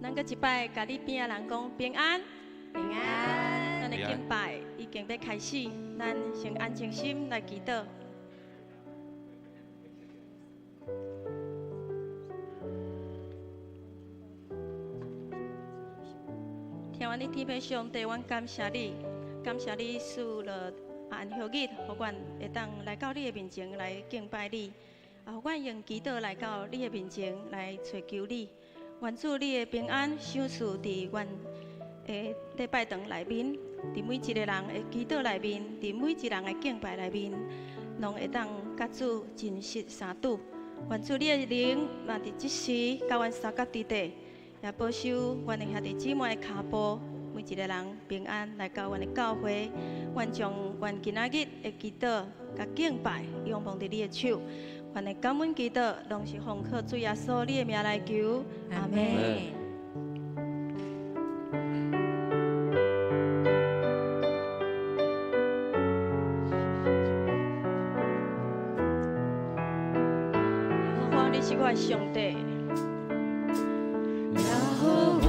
咱閣一擺，共你邊仔人講平安，平安。咱的敬拜已經欲開始，咱先安靜心來祈禱。聽阮的天父上帝，阮感謝你，感謝你賜予安息日，予阮會當來到你的面前來敬拜你，啊，予阮用祈禱來到你的面前來揣求你。願主你的平安賞賜佇阮的禮拜堂內面，佇每一個人的祈禱內面，佇每一個人的敬拜內面，攏會當佮主真實相拄。願主你的靈嘛佇這時佮阮相佮佇底，也保守阮的兄弟姊妹的跤步，每一個人平安來到阮的教會。阮將阮今仔日的祈禱佮敬拜仰望佇你的手。阮的感恩祈禱，攏是奉靠主耶穌你的名來求，阿們。耶和華，你是我的上帝。耶和華，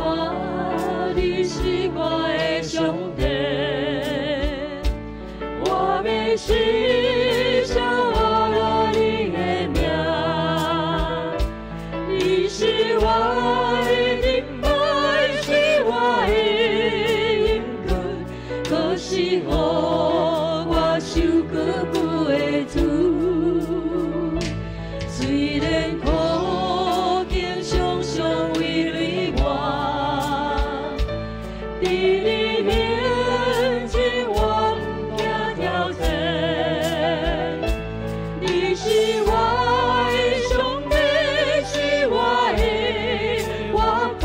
你是我的上帝，我欲時常阿羅你的名，你是我的盾牌，是我的援軍，閣是予我受膏的主。雖然苦境常常圍圍我，佇你面前我毋驚挑戰。你是我的上帝，是我的倚靠，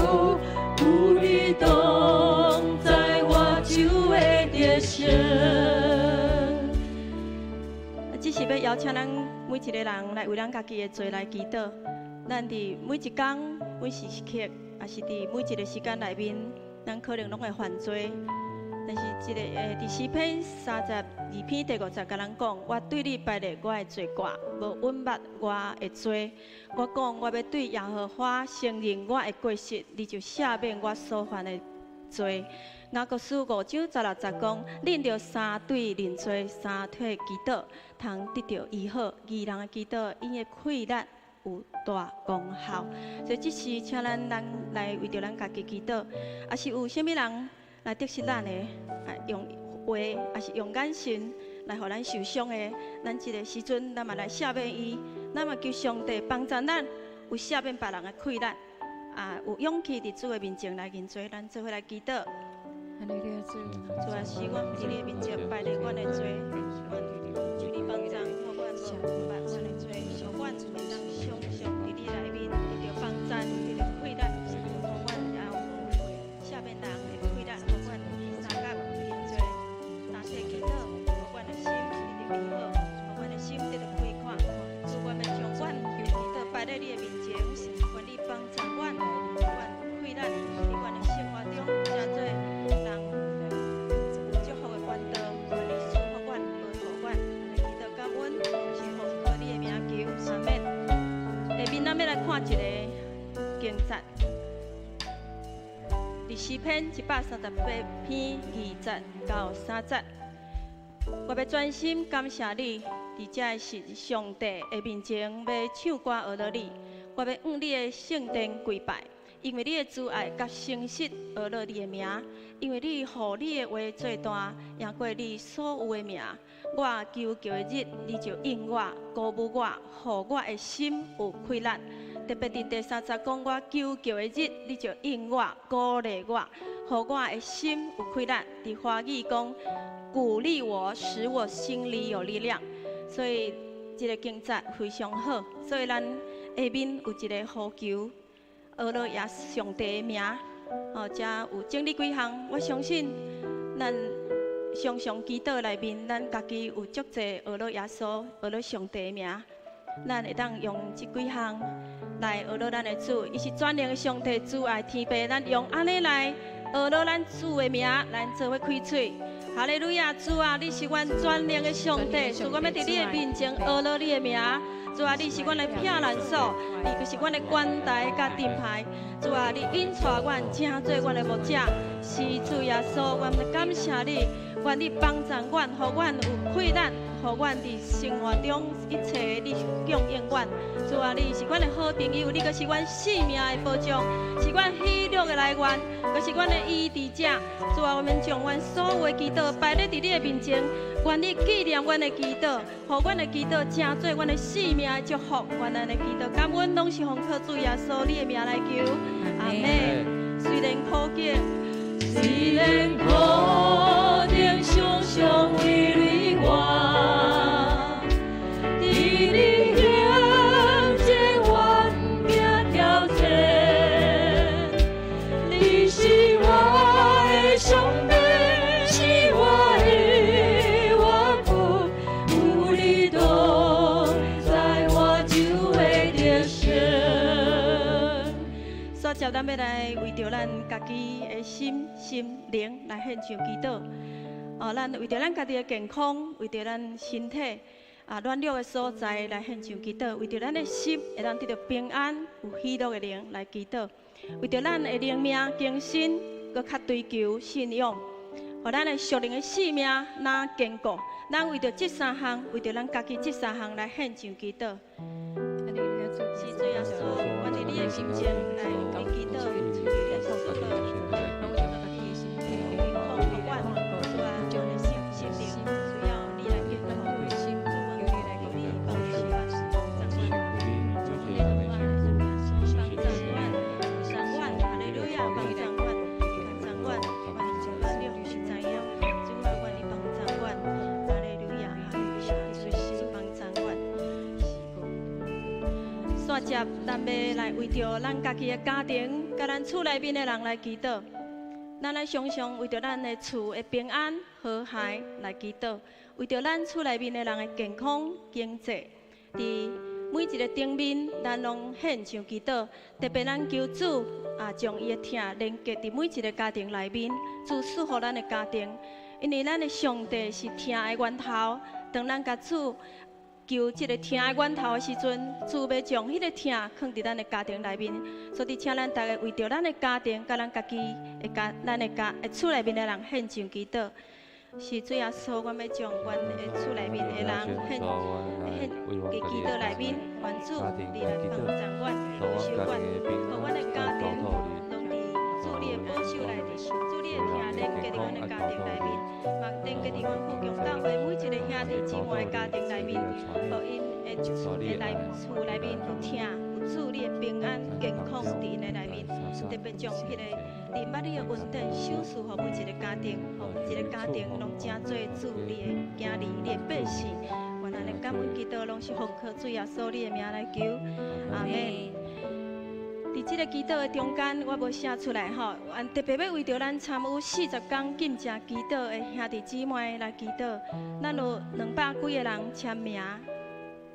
有你同在，我就會得勝。這是欲邀請咱每一個人來為咱家己的罪來祈禱。咱佇每一工、每時時刻，抑是佇每一個時間內面，咱可能攏會犯罪。但是這個佇詩篇32篇第5節，共咱講：我對你擺列我的罪過，無隱瞞我的罪。我講我欲對耶和華承認我的過失，你就赦免我所犯的罪。雅各書5章16節講：恁著三對認罪，三體祈禱，通得著醫好。義人的祈禱，𪜶的氣力有大功效。所以這時，請咱咱來為著咱家己祈禱。抑是有啥物人來得失咱的，啊，用話，抑是用眼神來予咱受傷的，咱這個時陣，咱嘛來赦免伊，咱嘛求上帝幫助咱，有赦免別人的氣力，啊，有勇氣佇主的面前來認罪，咱做伙來祈禱。主啊，使阮佇你的面前擺列阮的罪，阮求你幫助，予阮無隱瞞阮的罪，予阮會當常常佇你內面得著幫贊，得著氣力，予阮也有赦免人的氣力，予阮相佮認罪，三體祈禱，予阮的心得著醫好，予阮的心得著開闊。主，阮欲將阮的祈禱擺佇你的面前，願你幫助阮，予阮有氣力佇阮的生活中，成做人有祝福的管道，願你賜福阮，保護阮，來祈禱感恩，是奉靠你的名求，阿們。下面咱欲來看一個經節，佇詩篇138篇2節到3節。我欲專心感謝你，佇這是上帝的面前，欲唱歌阿羅你。我欲向你的聖殿跪拜，因為你的慈愛佮誠實阿羅你的名，因為你予你的話做大，贏過你所有的名。我求救的日，你就應我，鼓舞我，予我的心有氣力。特別佇第三節講，我求救的日，你就應我，鼓勵我，予我的心有氣力。佇華語講，鼓勵我，使我心裡有力量。所以這個經節非常好。所以咱下面有一個呼求，阿羅耶上帝的名，哦，遮有整理幾項。我相信咱常常祈禱內面，咱家己有足濟阿羅耶穌、阿羅上帝的名，咱會當用這幾項來阿羅咱的主，伊是全能的上帝，慈愛天父，咱用按呢來阿羅咱主的名，咱做伙開喙。哈利路亞，主啊，你是阮全能的上帝，主，我欲佇你的面前阿羅你的名。主啊，你是阮的避難所，你就是阮的懸台佮盾牌。主啊，你引帶阮，成做阮的牧者，是主耶穌，阮感謝你，願你幫助阮，予阮有氣力，予阮佇生活中一切你供應阮。主啊，你是阮的好朋友，你閣是阮性命的保障，是阮喜樂的來源，閣是阮的醫治者。主啊，我們將阮所有的祈禱擺咧佇你的面前，願你紀念阮的祈禱，予阮的祈禱成做阮的性命的祝福。願咱的祈禱感恩，攏是奉靠主耶穌你的名來求。阿們。雖然苦境，雖然苦境常常為你我，佇你行前願行挑戰，你是我的上帝，是我的倚靠，有你同在，我就會得勝。煞接咱欲來為著咱家己的心、心靈來獻上祈禱。哦，咱為著咱家己的健康，為著咱身體軟弱的所在來獻上祈禱，為著咱的心會當得著平安、有喜樂的靈來祈禱，為著咱的靈命更新，閣較追求信仰，予咱的屬靈的生命若堅固。咱為著這三項，為著咱家己這三項來獻上祈禱。是主耶穌，我佇你的面前來來祈禱，求你賜福，健康予阮，主啊，阮的心心靈需要你來健康，主阮求你保守阮，幫助阮，幫助阮，幫助阮，哈利路亞，幫助阮，幫助阮，阮軟弱是知影，主啊，願你幫助阮，哈利路亞，哈利路亞，主幫助阮。煞接，咱欲來為著咱家己的家庭，佮咱厝內面的人來祈禱。咱來常常為著咱的厝的平安和諧來祈禱，為著咱厝內面的人的健康、經濟，佇每一个頂面，咱攏獻上祈禱。特別咱求主將伊的疼連結佇每一个家庭內面，主賜予咱的家庭，因為咱的上帝是疼的源頭。當咱共主求這个疼的源頭的時陣，主欲將彼个疼囥佇咱的家庭內面。所以，請咱逐家為著咱的家庭，佮咱家己的家、咱的家的厝內面的人獻上祈禱。是主耶穌，阮欲將阮的厝內面的人獻獻佇祈禱內面，願主你來幫助阮、保守阮，予阮的家庭攏佇主你的保守內底，主你的疼連結佇阮的家庭內面，嘛連結佇阮富強教會每一个兄弟姊妹的家庭內面，予𪜶的的內厝內面有疼，有主你的平安健康佇𪜶的內面，特別將彼个憐憫你的恩典賞賜予每一个家庭，予每一个家庭攏成做主你的囝兒、你的百姓。願咱的感恩祈禱攏是奉靠主耶穌你的名來求，阿們。佇這个祈禱的中間，我無寫出來吼，特別欲為著咱參與40工禁食祈禱的兄弟姊妹來祈禱。咱有200幾个人簽名，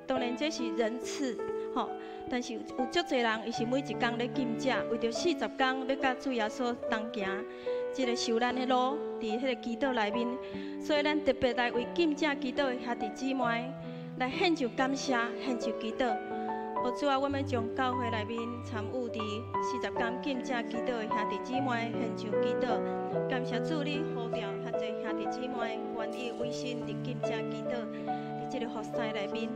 當然這是人次吼，但是有足濟人，伊是每一工咧禁食，為著四十工欲佮主耶穌同行，這个受難的路，佇彼个祈禱內面，所以咱特別來為禁食祈禱的兄弟姊妹來獻上感謝，獻上祈禱。哦，主啊，我欲將教會內面參與佇四十工禁食祈禱的兄弟姊妹獻上祈禱，感謝主你呼召遐濟兄弟姊妹願意委身佇禁食祈禱，佇這个服侍內面，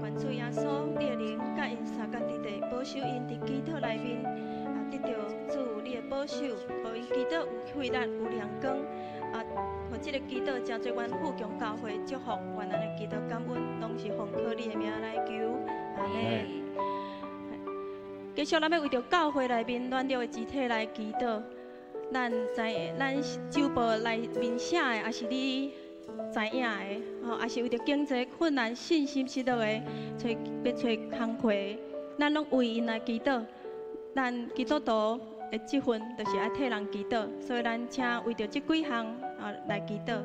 願主耶穌你的靈佮𪜶相佮佇咧，保守𪜶佇祈禱內面，得著主你的保守，予𪜶祈禱有血力、有亮光，予這个祈禱成做阮富強教會祝福，願咱的祈禱感恩，攏是奉靠你的名來求，阿們。繼續，咱欲為著教會內面軟弱的肢體來祈禱。咱知咱週報內面寫的，抑是你知影的，吼，抑是為著經濟困難、信心失落的，揣欲揣工課，咱攏為𪜶來祈禱。咱基督徒的職分就是愛替人祈禱，所以咱請為著這幾項來祈禱。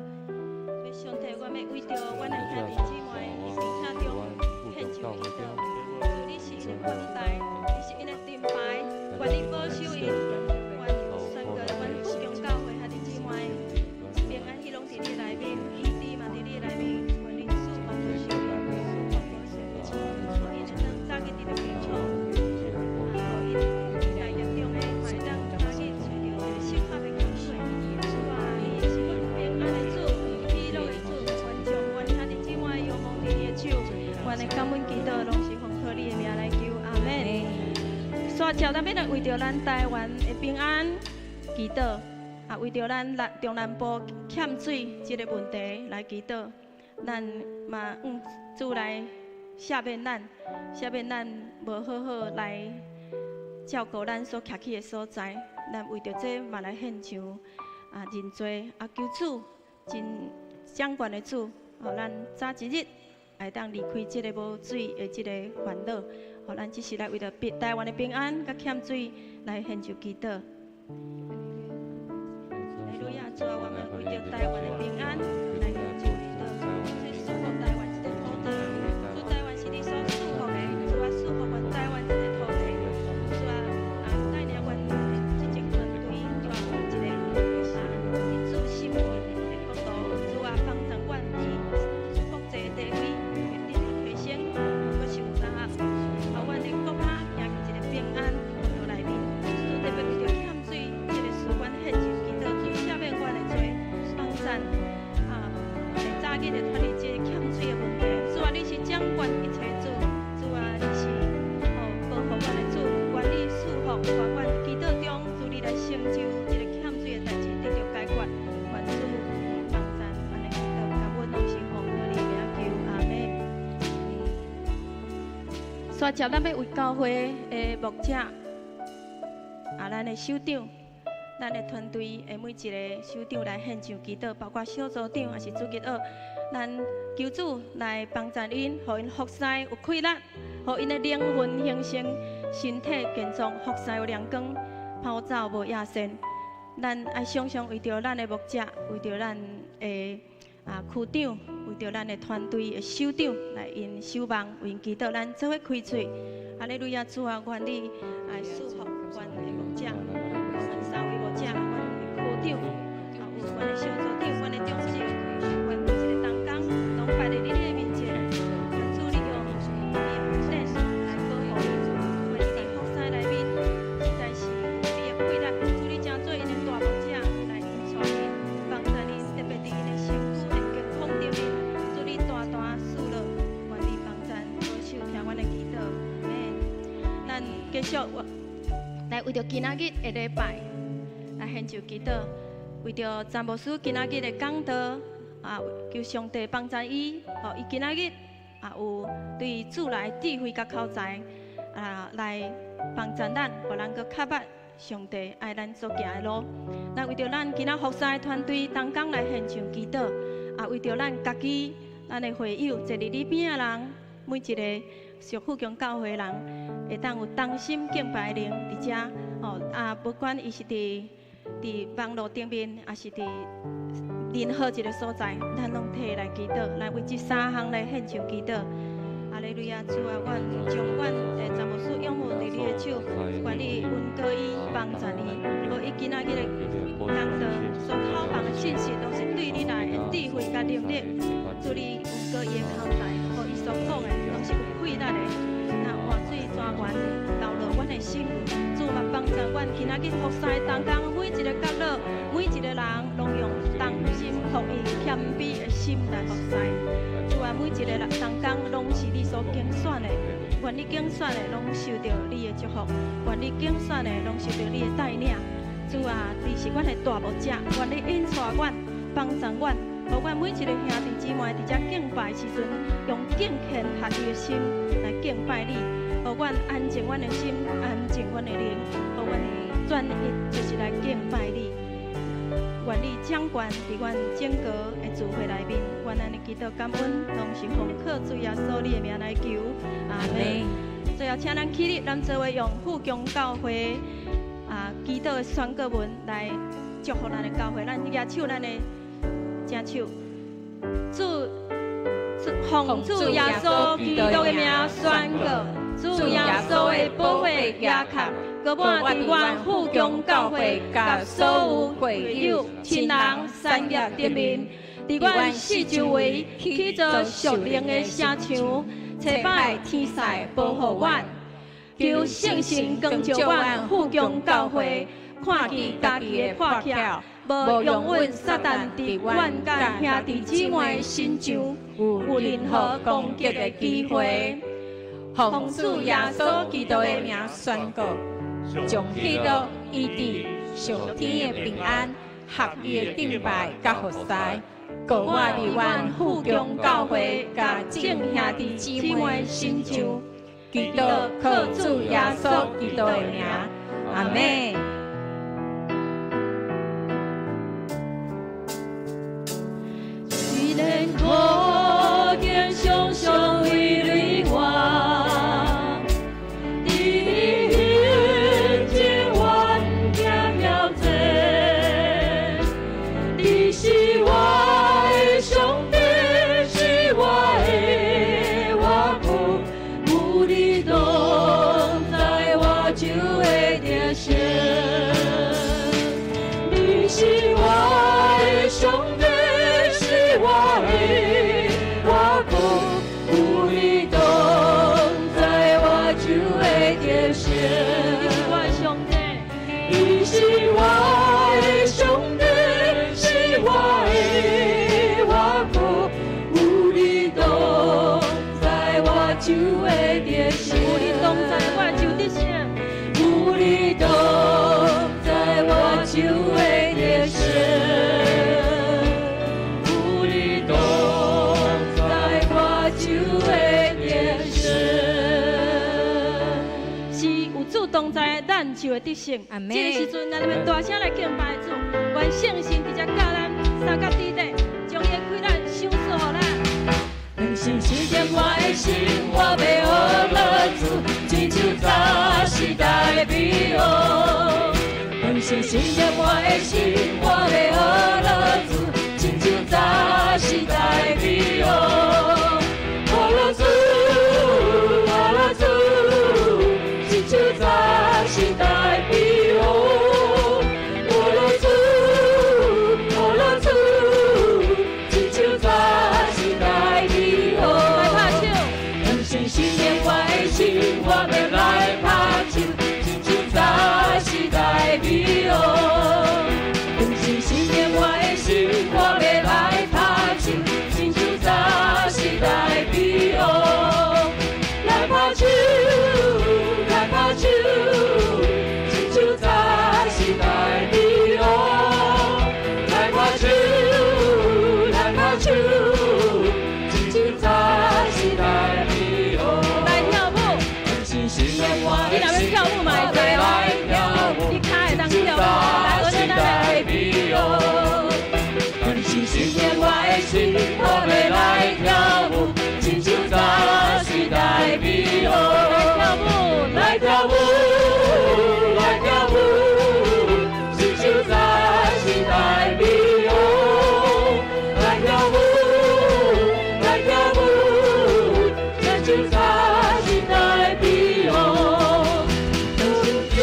上帝，我欲為著阮的兄弟姊妹佇病痛中獻上祈禱。主，你是𪜶的盾牌，你是𪜶的盾牌，願你保守𪜶，願宣告阮富強教會兄弟姊妹平安喜樂佇你內面，醫治嘛佇你內面，願你賜福保守𪜶，賜福保守𪜶，予𪜶會當早日得著健康。煞接咱欲來為著咱台灣的平安祈禱，啊，為著咱南中南部欠水這个問題來祈禱。咱嘛向主來赦免咱，赦免咱無好好來照顧咱所徛起的所在。咱為著這嘛來獻上啊認罪啊，求主真掌權的主，予咱早一日會當離開這个無水的這个煩惱。予咱只是來為著台灣的平安佮欠水來獻上祈禱。哈利路亞，主啊，我們為著台灣的平安來獻上祈禱。主賜福台灣這个土地，主台灣是你所賜福的，主啊賜福阮台灣這个土地。主啊，啊帶領阮這個團隊，主啊有一个啊一致心意的國度。主啊幫助阮佇國際地位會得到提升，閣受加合，予阮的國家行入一个平安國度內面。主特別為著欠水這个事，阮獻上祈禱，主赦免阮的罪，幫贊啊，會早日會脫離這个欠水的問題。主啊，你是掌管一切主，主啊，你是吼保護阮的主，願你賜福，予阮祈禱中，主你來成就這个欠水的代誌得著解決。願主幫贊，按呢祈禱，感恩攏是奉靠你的名求，阿們。煞接咱欲為教會的牧者，啊，咱的首長，咱的團隊的每一个首長來獻上祈禱，包括小組長抑是主日學，咱求主來幫贊𪜶，予𪜶服侍有氣力，予𪜶的靈魂興盛，身體健壯，服侍有亮光，跑走無野線。咱愛常常為著咱的牧者，為著咱的啊區長，為著咱的團隊的首長來𪜶守望，為𪜶祈禱，咱做伙開喙。哈利路亞，主啊，願你來賜福阮的牧者，阮三位牧者，阮的區長，啊有阮的小組長，阮的長執，阮每一个同工，攏擺佇你的面前。願主你用你的恩典來保護𪜶，願𪜶佇服侍內面，實在是有你的氣力。主你成做𪜶的大牧者，來引帶𪜶，幫助𪜶，特別佇𪜶的身軀的健康頂面，主你大大賜樂，願你幫贊，保守聽阮的祈禱，阿們。咱繼續來為著今仔日的禮拜來獻上祈禱，為著詹牧師今仔日的講道啊，求上帝幫助伊，予伊今仔日啊有對主內智慧佮口才啊，來幫助咱，予咱閣較捌上帝愛咱所行的路。咱為著咱今仔服侍的團隊同工來獻上祈禱，啊，為著咱家己、咱的會友坐佇你邊仔人，每一個屬富強教會的人，會當有同心敬拜的靈佇遮吼啊，不管伊是佇網路頂面，抑是佇任何一个所在，咱攏提來祈禱，來為這三項來獻上祈禱。哈利路亞，主啊，阮將阮的詹牧師仰望佇你的手，願你恩膏伊，幫助伊，予伊今仔日的講道所口放的信息，攏是對你來的智慧佮能力。主你恩膏伊的口才，予伊所講的攏是有氣力的，若活水泉源流落阮的心。主嘛幫助阮今仔日服侍同工每一个角落，每一个人攏用同心合意、謙卑的心來服侍。主啊，每一个人同工攏是你所揀選的，願你揀選的攏受著你的祝福，願你揀選的攏受著你的帶領。主啊，你是阮的大牧者，願你引帶阮，幫助阮，予阮每一个兄弟姊妹佇遮敬拜時陣，用敬虔合意的心來敬拜你，予阮安靜阮的心，安靜阮的靈，予阮專一就是來敬拜你。願你掌權佇阮整個的聚會內面，阮按呢祈禱感恩，攏是奉靠主耶穌你的名來求，阿們。最後，請咱起立，咱做伙用富強教會啊祈禱的宣告文來祝福咱的教會。咱舉手，咱的正手，主奉主耶穌基督的名宣告，主耶穌的寶血加卡，膏抹佇阮富強教會佮所有會友、親人、產業頂面，佇阮四周圍起造屬靈的城牆，差派天使保護阮，求聖神光照阮富強教會，看見家己的破缺，無容允撒旦佇阮佮兄弟姊妹身上有任何攻擊的機會。奉主耶穌基督的名宣告，將喜樂、醫治、上天的平安、合一的敬拜佮服侍，擱我佇阮富強教會佮眾兄弟姊妹身上，祈禱靠主耶穌基督的名，阿們。雖然苦境常常圍繞我，伫你胸前願行描前，你是我的上帝，是我的倚靠，有你同在，我就會得勝。你是我的上帝，是我的倚靠，有你同在，我就會得勝。你是我的上帝，你是我的上帝，是我的倚靠，有你同在，我就會得勝。有你同在，我就得勝。有你同在，我就會得勝。有你同在，我就會得勝。是有主同在，咱就會得勝。阿們這个時陣，咱欲大聲來敬拜主，願聖神直接佮咱相佮佇咧，將伊的氣力賞賜予咱。當信心點我的心，我欲學樂主，親像早時代美好。當信心點我的心，我欲學樂主，親像早時代美好。學樂主，學樂主，親像早時代美好。學樂主，學樂主，親像早時代美好。來拍手，當信心點我的心，我欲來拍手，親像早時代美好。當信心點我的心，我欲來拍手，親像早時代美好。來拍手，來拍手，親像早時代美好。來拍手，來拍手，親像早時代美好。來跳舞。信心點我你若欲跳舞嘛會使哦，你跤會當跳舞，來，學咱來。信心點我的心，我欲來跳舞，親像早時代美好。來跳舞，來跳舞，來跳舞，親像早時代美好。來跳舞，來跳舞，親像早時代美好。主，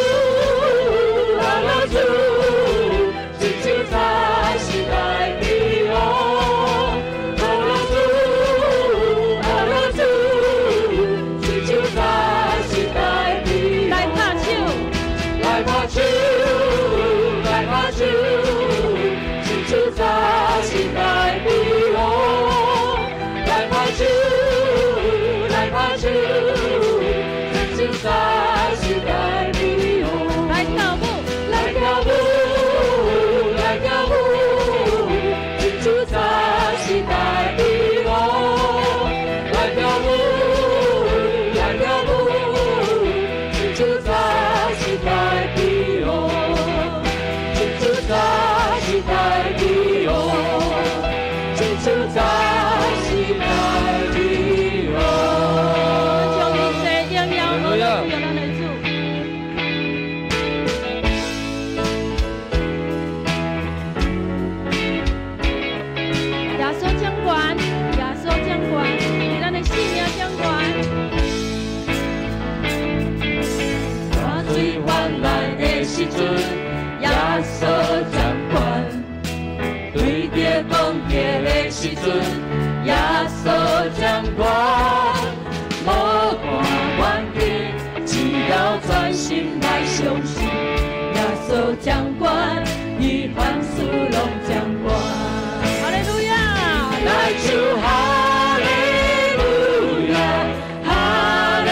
阿拉主，親像早時代美好。阿拉主，阿拉主，親像早時代美好。來拍手，來拍手，來拍手，親像早時代美好。來拍手，來拍手，親像早時代美好。來跳舞，來跳舞，來跳舞，親像早時代美好。來跳舞，來跳舞，親像早時代美好。親像早時代美好，親像早時代美好。將一切榮耀學樂歸予咱的主。耶穌掌權，耶穌掌權，佇咱的性命掌權。大水泛濫的時陣，耶穌掌權；對著攻擊的時陣，耶穌掌權。無看環境，只要專心來相信，耶穌掌權，伊凡事攏掌權。哈利路亞！來唱哈利路亞，哈利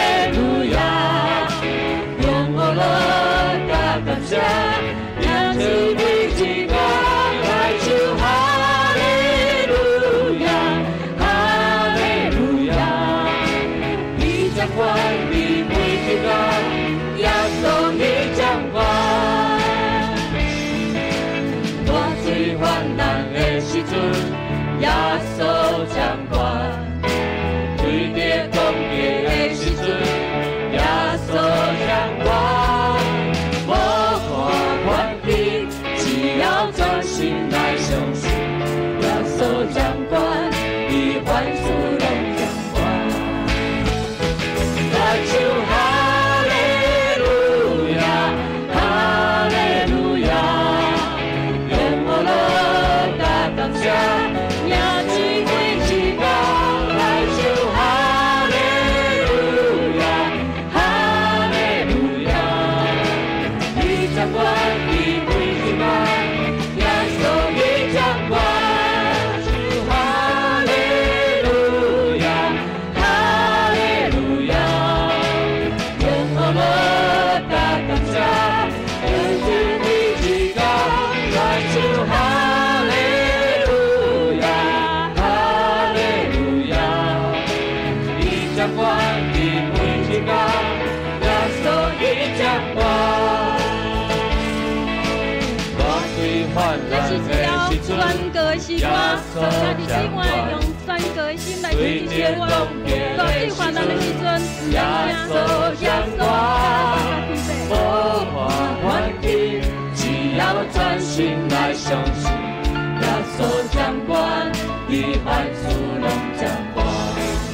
掌管伫每一工，耶稣伊掌管。哈利路亚，哈利路亚，荣耀乐加感谢，耶稣每一工来唱哈利路亚，哈利路亚，伊掌管伫每一工，耶稣伊掌管。我对患这是难一条的时阵，宣告的诗歌，请弟兄们用宣告的心来听这首歌。在对患难的时阵，耶稣掌管，无看环境，只要专心来相信，耶稣掌管，伊凡事拢掌管。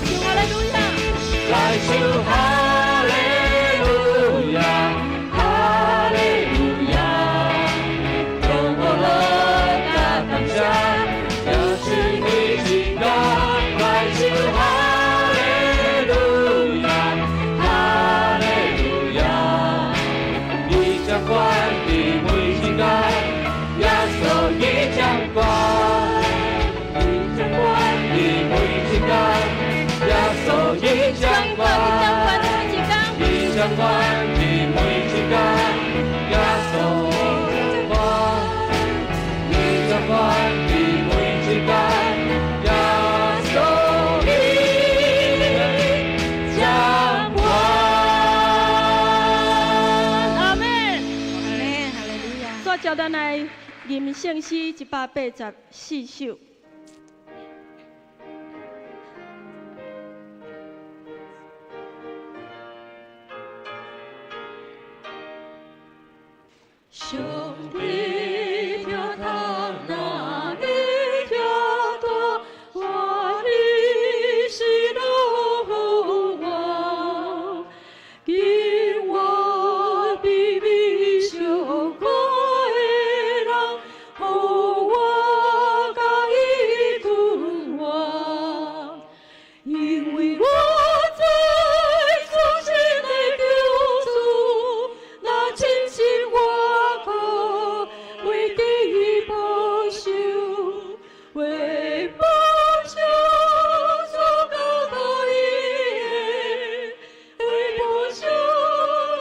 唱哈利路亚，来唱哈利路亚，哈利路亚，荣耀乐加感谢，耶稣每一工来唱哈利路亚，哈利路亚，伊掌管伫每一工，耶稣伊掌管，伊掌管伫每一工，耶稣伊掌掌管，管，掌管每一工。伊掌管伫每一工，耶稣掌管，伊掌管伫每一工，耶稣伊掌管。阿們。阿們，哈利路亞。煞照咱來吟聖詩184首。上帝聽堂若會聽大，我你是老王，今我卑微小可的人，予我共伊困惑，因為我知所信的救主，若親身活苦，為得保守，為保守所交託伊的，為保守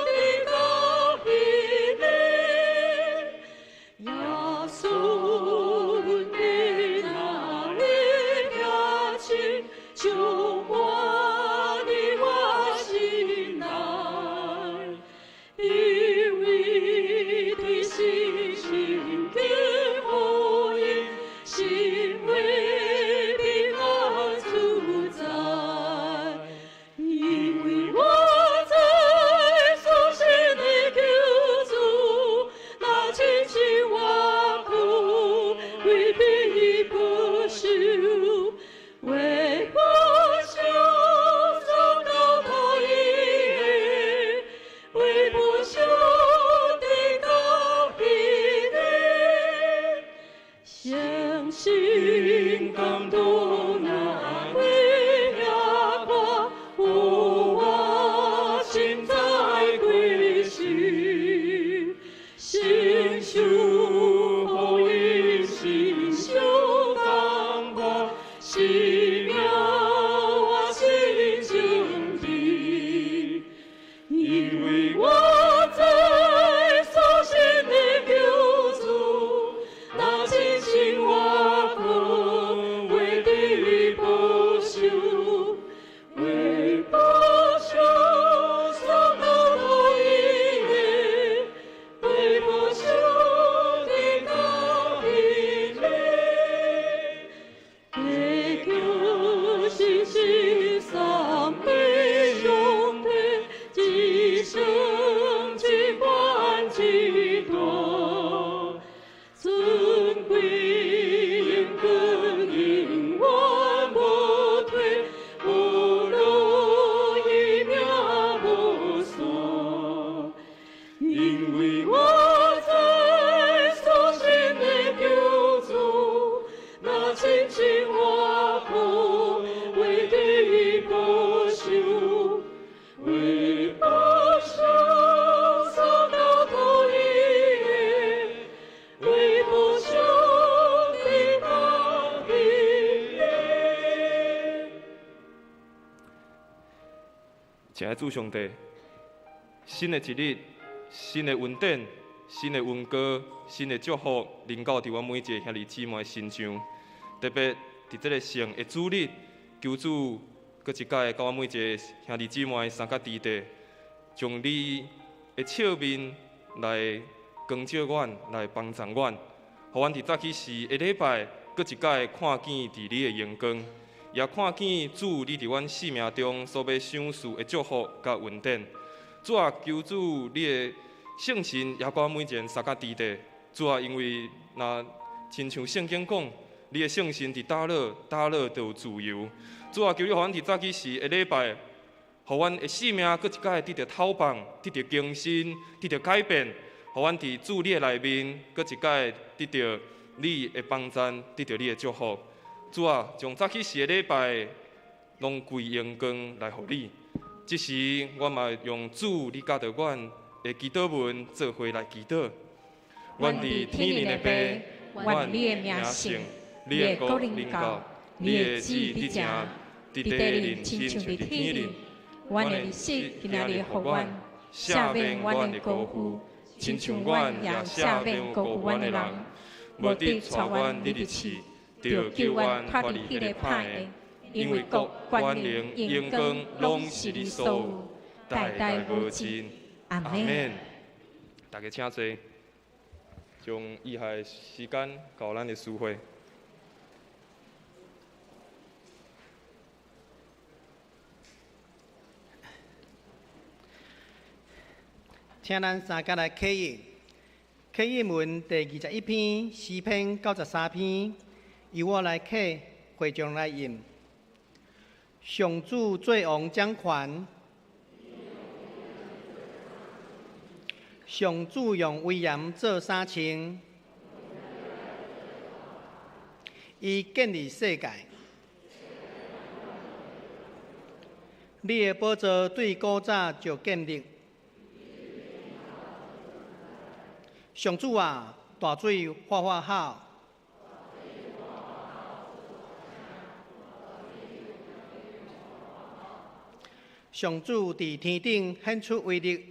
直到彼日。耶穌，阮的若會遐親，充滿佇我心內，因為對信心的福音，心會平安自在。因為我知所信的救主，若親身活苦，為彼保守，為保守所交託伊的，為保守直到彼日。相信感動若會遐看，有我心在歸時，心受福音，心受感悟，是命我心情甜。因為我知所信的救主，若親身活苦，為得保守，為保守所交託伊的，為保守直到彼日。得救信心三位上帝，一生一關一大，尊貴榮光永遠無退，無論伊命無散。因為我知所信的救主，若親身活苦，為得保守，為保守所交託伊親愛主上帝，新的一日，新的恩典，新的恩膏，新的祝福，臨到佇阮每一个兄弟姊妹身上。特別佇這个聖的主日，求主閣一擺佮阮每一个兄弟姊妹相佮佇地，將你的笑面來光照阮，來幫助阮，予阮佇早起時的禮拜，閣一擺看見佇你的榮光，也看見主你佇阮生命中所欲賞賜的祝福佮恩典。主啊，求主你的聖神也佮阮每一个人相佮佇地。主啊，因為若親像聖經講，你的聖神佇佗落，佗落就有自由。主啊，求你予阮佇早起時的禮拜，予阮的生命閣一擺得著透放，得著更新，得著改變，予阮佇主你的內面，閣一擺得著你的幫贊，得著你的祝福。主啊，將早起時的禮拜攏歸榮光來予你。這時，我嘛用主你教導阮的祈禱文做伙來祈禱。阮佇天頂的父，願你的名聖，你的國臨到，你的旨意佇成，佇地裡親像佇天頂。阮的日食今仔日予阮，赦免阮的辜負，親像阮也赦免辜負阮的人。無得帶阮入去試，著救阮脫離彼个歹的。因為國、權能、榮光，攏是你所有，代代無盡。阿們。大家請坐，將以下的時間交咱的司會。請咱三佮來啟應，啟應文第21篇，詩篇93篇，由我來啟，會眾來吟。上主做王掌權，上主用威嚴做衫穿，伊建立世界。你的寶座對古早就建立。上主啊，大水發發吼。上主佇天頂顯出威力，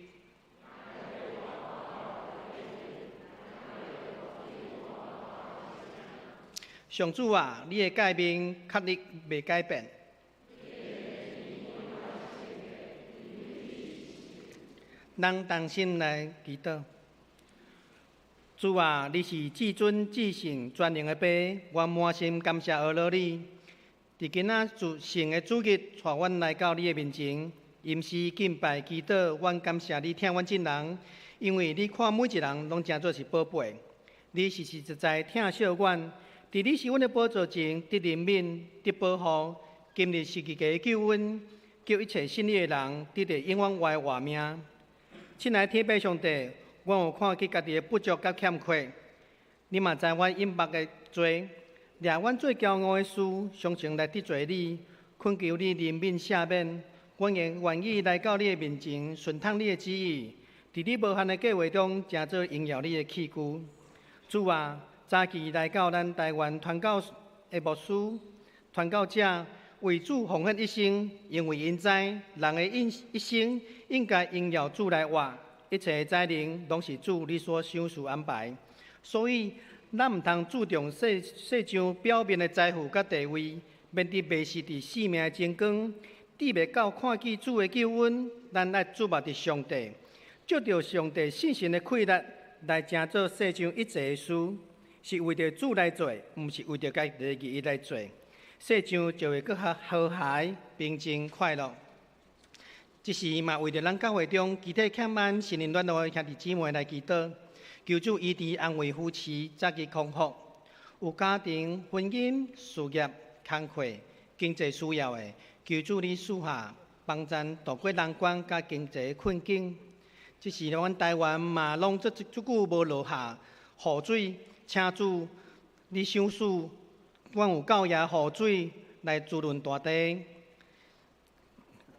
上主啊，你的誡命確立袂改變。咱同心來祈禱。主啊，你是至尊至聖全能的父，我滿心感謝阿羅你。佇今仔主聖的主日，帶阮來到你的面前，吟詩敬拜祈禱。阮感謝你疼阮眾人，因為你看每一人攏誠做是寶貝。你實實在在疼惜阮，佇你是阮的寶座前得憐憫、得保護。今日是自己救阮，叫一切信你的人得著永遠活的活命。親愛的天父上帝，阮有看見家己的不足佮欠缺，你嘛知阮隱密的罪。掠阮做驕傲的事，常常來得罪你，懇求你憐憫赦免。阮願願意來到你的面前，順從你的旨意，佇你無限的計劃中，成做榮耀你的器具。主啊，早期來到咱台灣傳教的牧師、傳教者，為主奉獻一生，因為𪜶知人的一生應該榮耀主來活，一切的才能攏是主你所賞賜安排，所以，咱毋通注重世世上表面的財富佮地位，免得迷失佇生命的真光，得袂到看見主的救恩。咱愛注目佇上帝，藉著上帝聖神的氣力來成做世上一切的事，是為著主來做，毋是為著家己的利益來做。世上就會閣較和諧、平靜、快樂。這時嘛，為著咱教會中肢體欠安、心靈軟弱的兄弟姊妹來祈禱。求主醫治、安慰、扶持，早日康復。有家庭、婚姻、事業、工課、經濟需要的，求主你賜下幫助渡過難關佮經濟困境。這時，阮台灣嘛攏足足久無落下雨水，請主你賞賜，阮有夠額雨水來滋潤大地。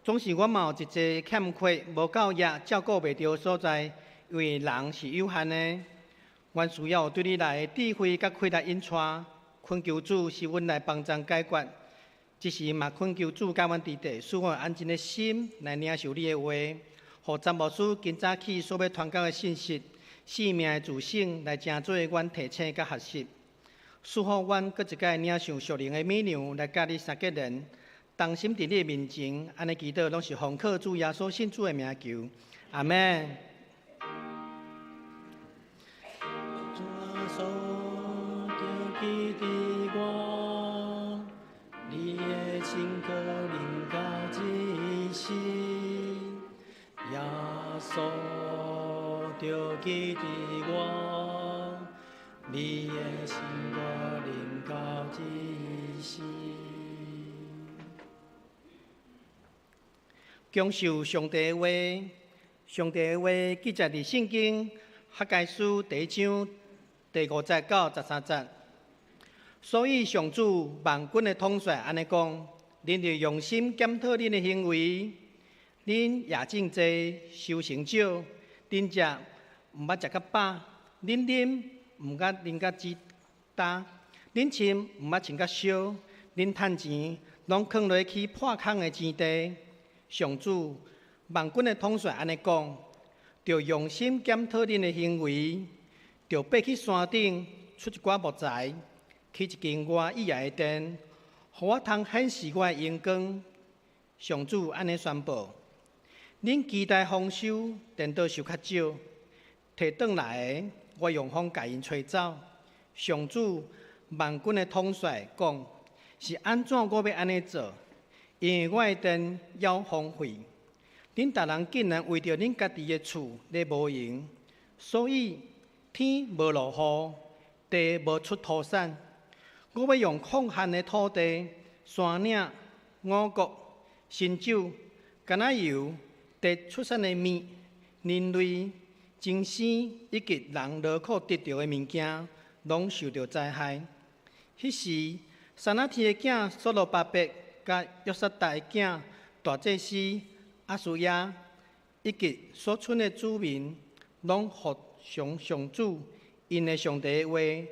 總是阮嘛有一濟欠缺，無夠額照顧袂著所在。因為人是有限的，阮需要對你來的智慧佮氣力引帶，懇求主是阮來幫助解決。這時嘛懇求主佮阮佇地，賜阮安靜的心來領受你的話，予詹牧師今早起所欲傳講的信息，生命的自省來成做阮提醒佮學習，賜予阮閣一擺領受屬靈的米糧來佮你相結連，同心佇你的面前，按呢祈禱攏是奉靠主耶穌聖子的名求，阿們。你的親可臨到這時，耶穌就記得我。你的親可臨到這時。享受上帝的話，上帝的話記載佇聖經哈該書第一章第五節到十三節。所以上主萬軍的統帥按呢講：恁著用心檢討恁的行為，恁夜種濟，收成少；恁食毋捌食較飽，恁啉毋捌啉甲止焦，恁穿毋捌穿甲燒，恁趁錢攏囥落去破空的錢袋。上主萬軍的統帥按呢講：著用心檢討恁的行為，著爬去山頂出一寡木材。起一間我意愛的殿，予我通顯示我的榮光。上主按呢宣布：恁期待豐收，顛倒收較少；提轉來的，我用風共𪜶吹走。上主萬軍的統帥講：是按怎我欲按呢做？因為我的殿猶荒廢，恁逐人竟然為著恁家己的厝咧無閒，所以天無落雨，地無出土產。我欲用曠旱的土地、山嶺、五穀、新酒、橄欖油、地出產的物、人類、精生以及人勞苦得著的物件，攏受著災害。彼時，撒拉鐵的囝所羅巴伯、佮約撒達的囝大祭司亞書亞，以及所村的子民，攏服從上主𪜶的上帝的話。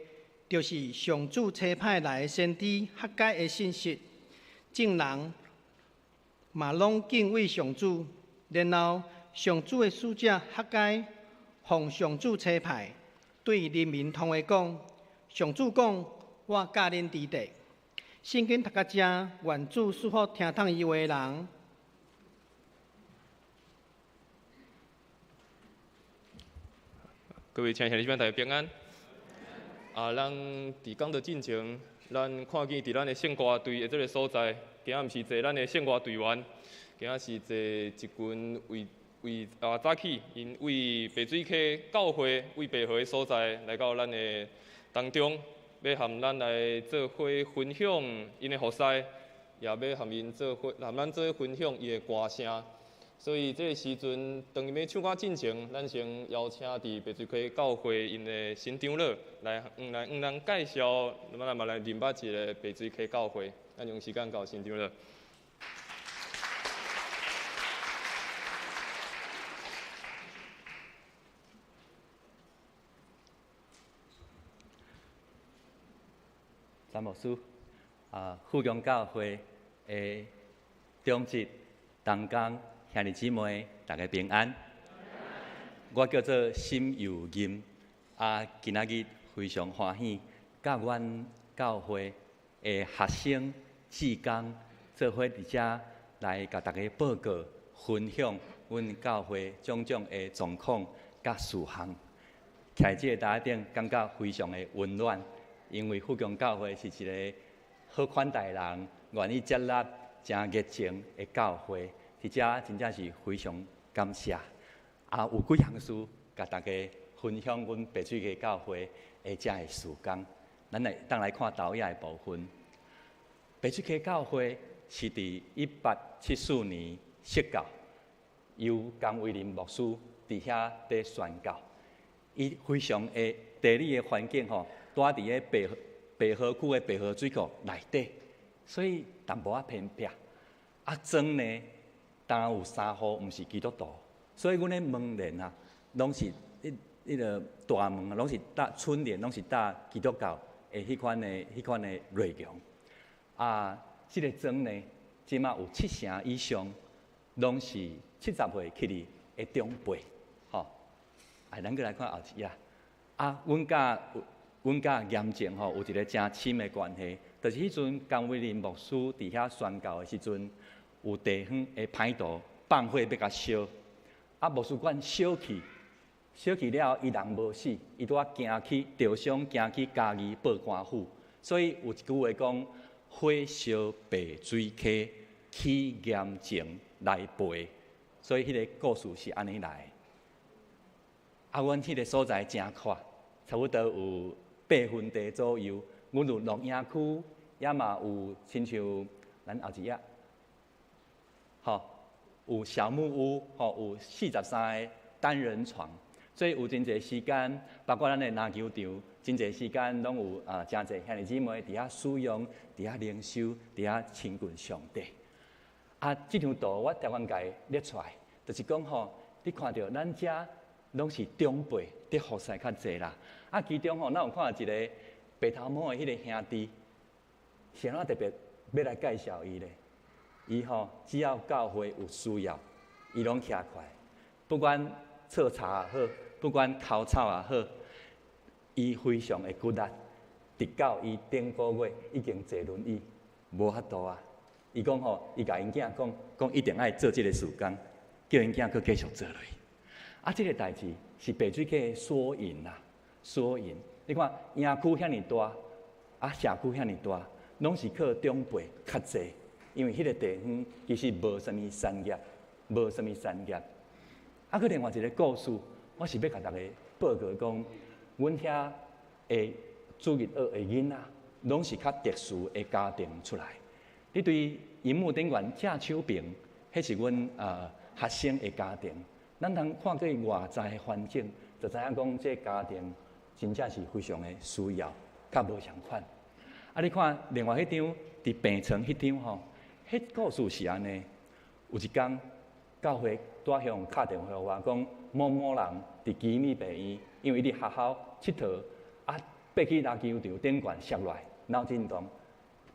就是上主差派來的先知哈該的信息，眾人嘛攏敬畏上主。然後上主的使者哈該奉上主差派，對人民通話講：上主講，我佮恁佇地。聖經讀到這，願主賜福聽通伊話的人。各位親愛的兄弟姊妹，大家平安。啊，咱佇講道進前，咱看見佇咱的聖歌隊的這个所在，今仔毋是坐咱的聖歌隊員，今仔是坐一群為為啊早起，𪜶為白水溪教會為白河的所在來到咱的當中，欲和咱來做伙分享𪜶的服侍，也欲和𪜶做伙，和咱做伙分享伊的歌聲。所以這个時陣，當𪜶欲唱歌進前，咱先邀請佇白水溪教會𪜶的新長老來，來向咱介紹，咱嘛來認捌一个白水溪教會。咱用時間交新長老。詹牧師，啊，富強教會的長執同工兄弟姊妹，大家平安。我叫做沈佑任，啊，今仔日非常歡喜，佮阮教會的學生、志工做伙佇遮來共大家報告、分享阮教會種種的狀況佮事項。徛佇這個台頂，感覺非常的溫暖，因為富強教會是一个好款待人、願意接納、誠熱情的教會。佇遮真正是非常感謝。啊，有幾項事共大家分享，阮白水溪教會的遮个事工。咱來當來看投影的部分。白水溪教會是佇1874年設教，由江威林牧師佇遐佇宣教。伊非常的地理的環境吼，住佇个白河區的白河水庫內底，所以淡薄仔偏僻。啊，庄呢，當然有三戶毋是基督徒，所以阮的門簾啊，攏是彼個大門啊，攏是搭春聯，攏是搭基督教的彼款的內容。啊，這个庄呢，這馬有七成以上，攏是70歲起哩的長輩，吼。啊，咱閣來看後一頁。啊，阮佮嚴正吼有一个誠深的關係，就是彼陣江威林牧師佇遐宣教的時陣，有地方的歹徒放火欲共燒，啊，牧師館燒去，燒去了後，伊人無死，伊拄仔行去著傷，行去嘉義報官府，所以有一句話講：火燒白水溪，起嚴情來賠，所以彼个故事是按呢來的。啊，阮彼个所在誠闊，差不多有8分地左右。阮有露營區，也嘛有親像咱後一頁，吼，有小木屋，吼，有43個單人床，所以有真濟時間，包括咱的籃球場，真濟時間攏有啊，誠濟兄弟姊妹佇遐使用，佇遐靈修，佇遐親近上帝。啊，這張圖我台灣共列出來，就是講吼，你看著咱遮攏是長輩佇服侍較濟啦。啊，其中吼，咱有看著一个白頭毛的彼个兄弟，是按怎特別欲來介紹伊咧？伊吼，只要教會有需要，伊攏徛起來，不管搓茶也好，不管澆草也好，伊非常的骨力。直到伊頂個月已經坐輪椅，無法度啊。伊講吼，伊共𪜶囝講，講一定愛做這個事工，叫𪜶囝閣繼續做落去。啊，這個代誌是白水溪的縮影啦，縮影。你看，營區遐爾大，啊，社區遐爾大，攏是靠長輩較濟，因為彼個地方其實無啥物產業，無啥物產業。啊，閣另外一個故事，我是欲共大家報告講，阮遐的主日學的囡仔，攏是較特殊的家庭出來。你對螢幕頂懸正手爿，彼是阮學生的家庭。咱通看過外在的環境，就知影講這家庭真正是非常的需要，較無仝款。啊，你看另外彼張佇病床彼張吼，彼故事是按呢。有一工教會拄向敲電話予我，講某某人佇奇美病院，因為伊佇學校𨑨迌，啊，爬去籃球場頂懸摔落來，腦震盪，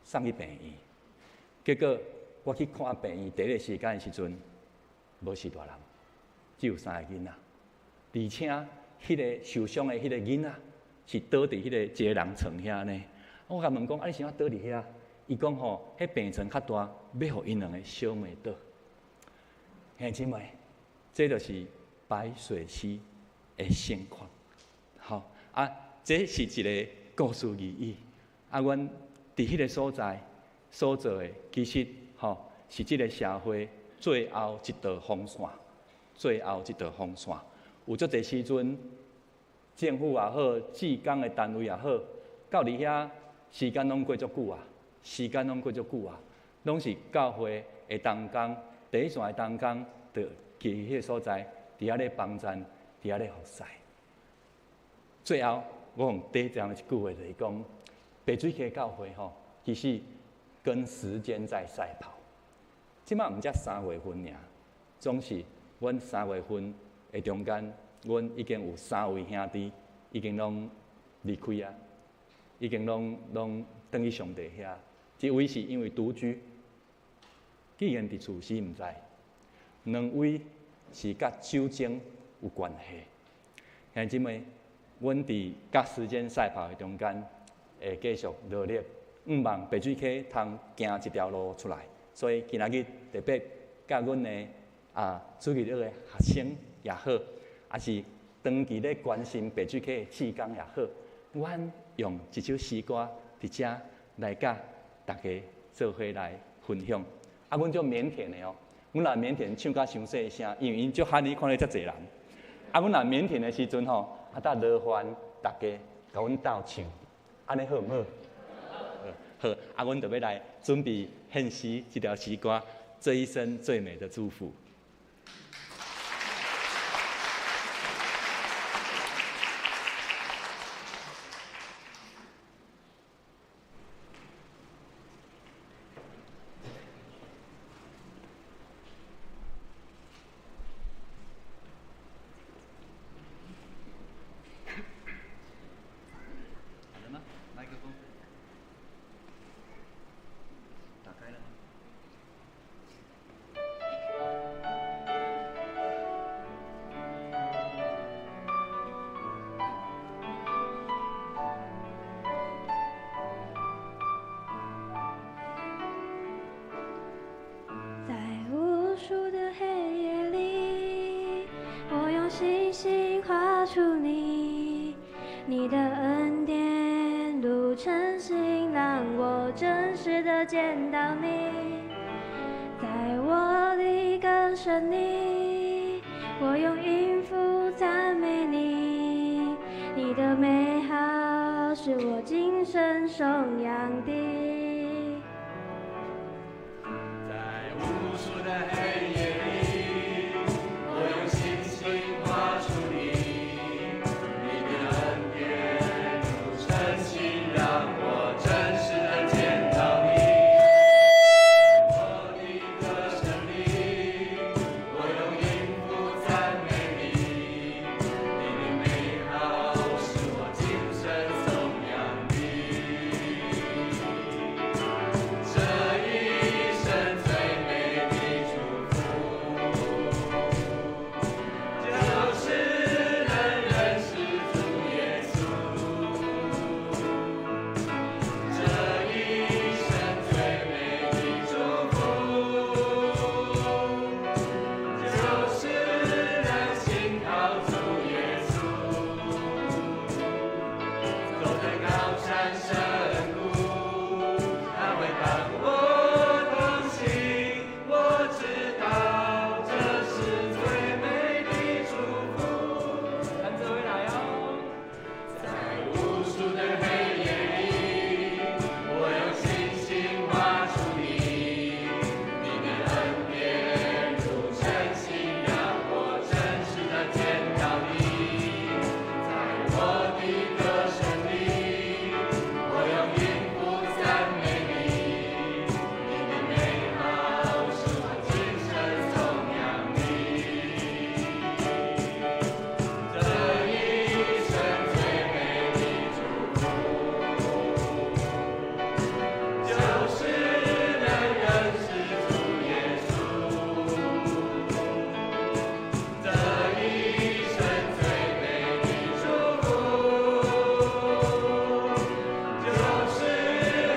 送去病院。結果我去看病院第一個時間的時陣，無死大人，只有三個囡仔，而且彼个受傷的彼个囡仔是倒佇彼个一个人床遐呢。我共問講，啊，你是按怎倒佇遐？伊講吼，彼病床較大，欲予𪜶兩个小妹倒。兄弟姊妹，這就是白水溪的現況。好，啊，這是一个故事而已。啊，阮佇彼个所在所做的，其實吼是這个社會最後一道防線，最後一道防線。有足濟時陣，政府也好，志工的單位也好，到佇遐時間攏過足久啊，時間攏過足久啊，攏是教會的同工，第一線的同工，就去彼个所在，佇遐咧幫贊，佇遐咧服侍。最後，我用第一樣一句話就是講，白水溪教會吼，其實跟時間在賽跑。這馬毋才3月份爾，總是阮3月份的中間，阮已經有3位兄弟已經攏離開啊，已經攏轉去上帝遐。一位是因為獨居，既然佇厝死毋知；兩位是佮酒精有關係。兄弟姊妹，阮佇佮時間賽跑的中間，會繼續努力，向望白水溪通行一條路出來。所以今仔日特別佮阮的啊主日學的學生也好，抑是長期咧關心白水溪的志工也好，阮用一首詩歌佇遮來佮大家做伙來分享。啊，阮足靦腆的哦，阮若靦腆唱甲傷細聲，因為𪜶足罕你看咧遮濟人。啊，阮若靦腆的時陣吼，啊，搭勞煩大家共阮鬥唱，按呢好毋好？好，啊，阮就欲來準備獻詩這條詩歌，這一生最美的祝福。好了嗎？麥克風打開了。夸出你，你的恩典如晨星，让我真实的见到你，在我的歌声里，我用音符赞美你，你的美好是我今生颂扬的。在无数的黑夜里，我用信心夸出你，你的恩典如晨星，让我真实的见到你。我的歌声里，我用音符赞美你，你的美好是我今生颂扬的。这一生最美的祝福，就是能认识主耶稣。这一生最美的祝福，就是能信靠主耶稣。走在高山深谷，他会伴我同行。我知道这是最美的祝福。咱做伙来哦。在无数的黑夜里，我用信心夸出你，你的恩典如晨星，让我真实的见到你。在我的歌声里，我用音符赞美你，你的美好是我今生颂扬的。这一生最美的祝福，就是能认识主耶稣。这一生最美的祝福，就是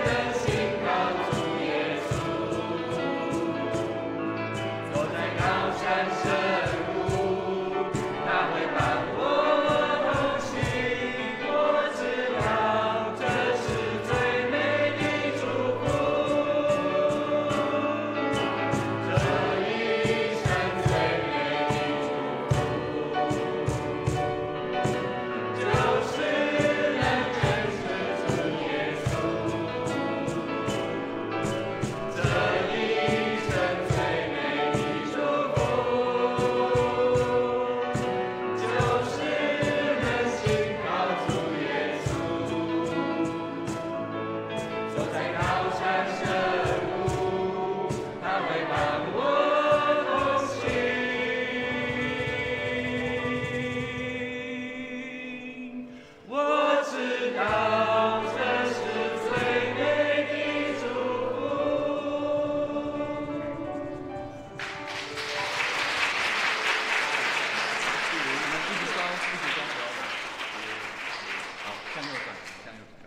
能信靠主耶稣。走在高山深谷，他会伴我同行。我知道这是最美的祝福。这一生最美的祝福，就是能认识主耶稣。这一生最美的祝福，就是能信靠主耶稣。走在高山深谷，他会伴我同行。我知道这是最美的祝福。一直抓，一直抓，不要好，向右转，向右转。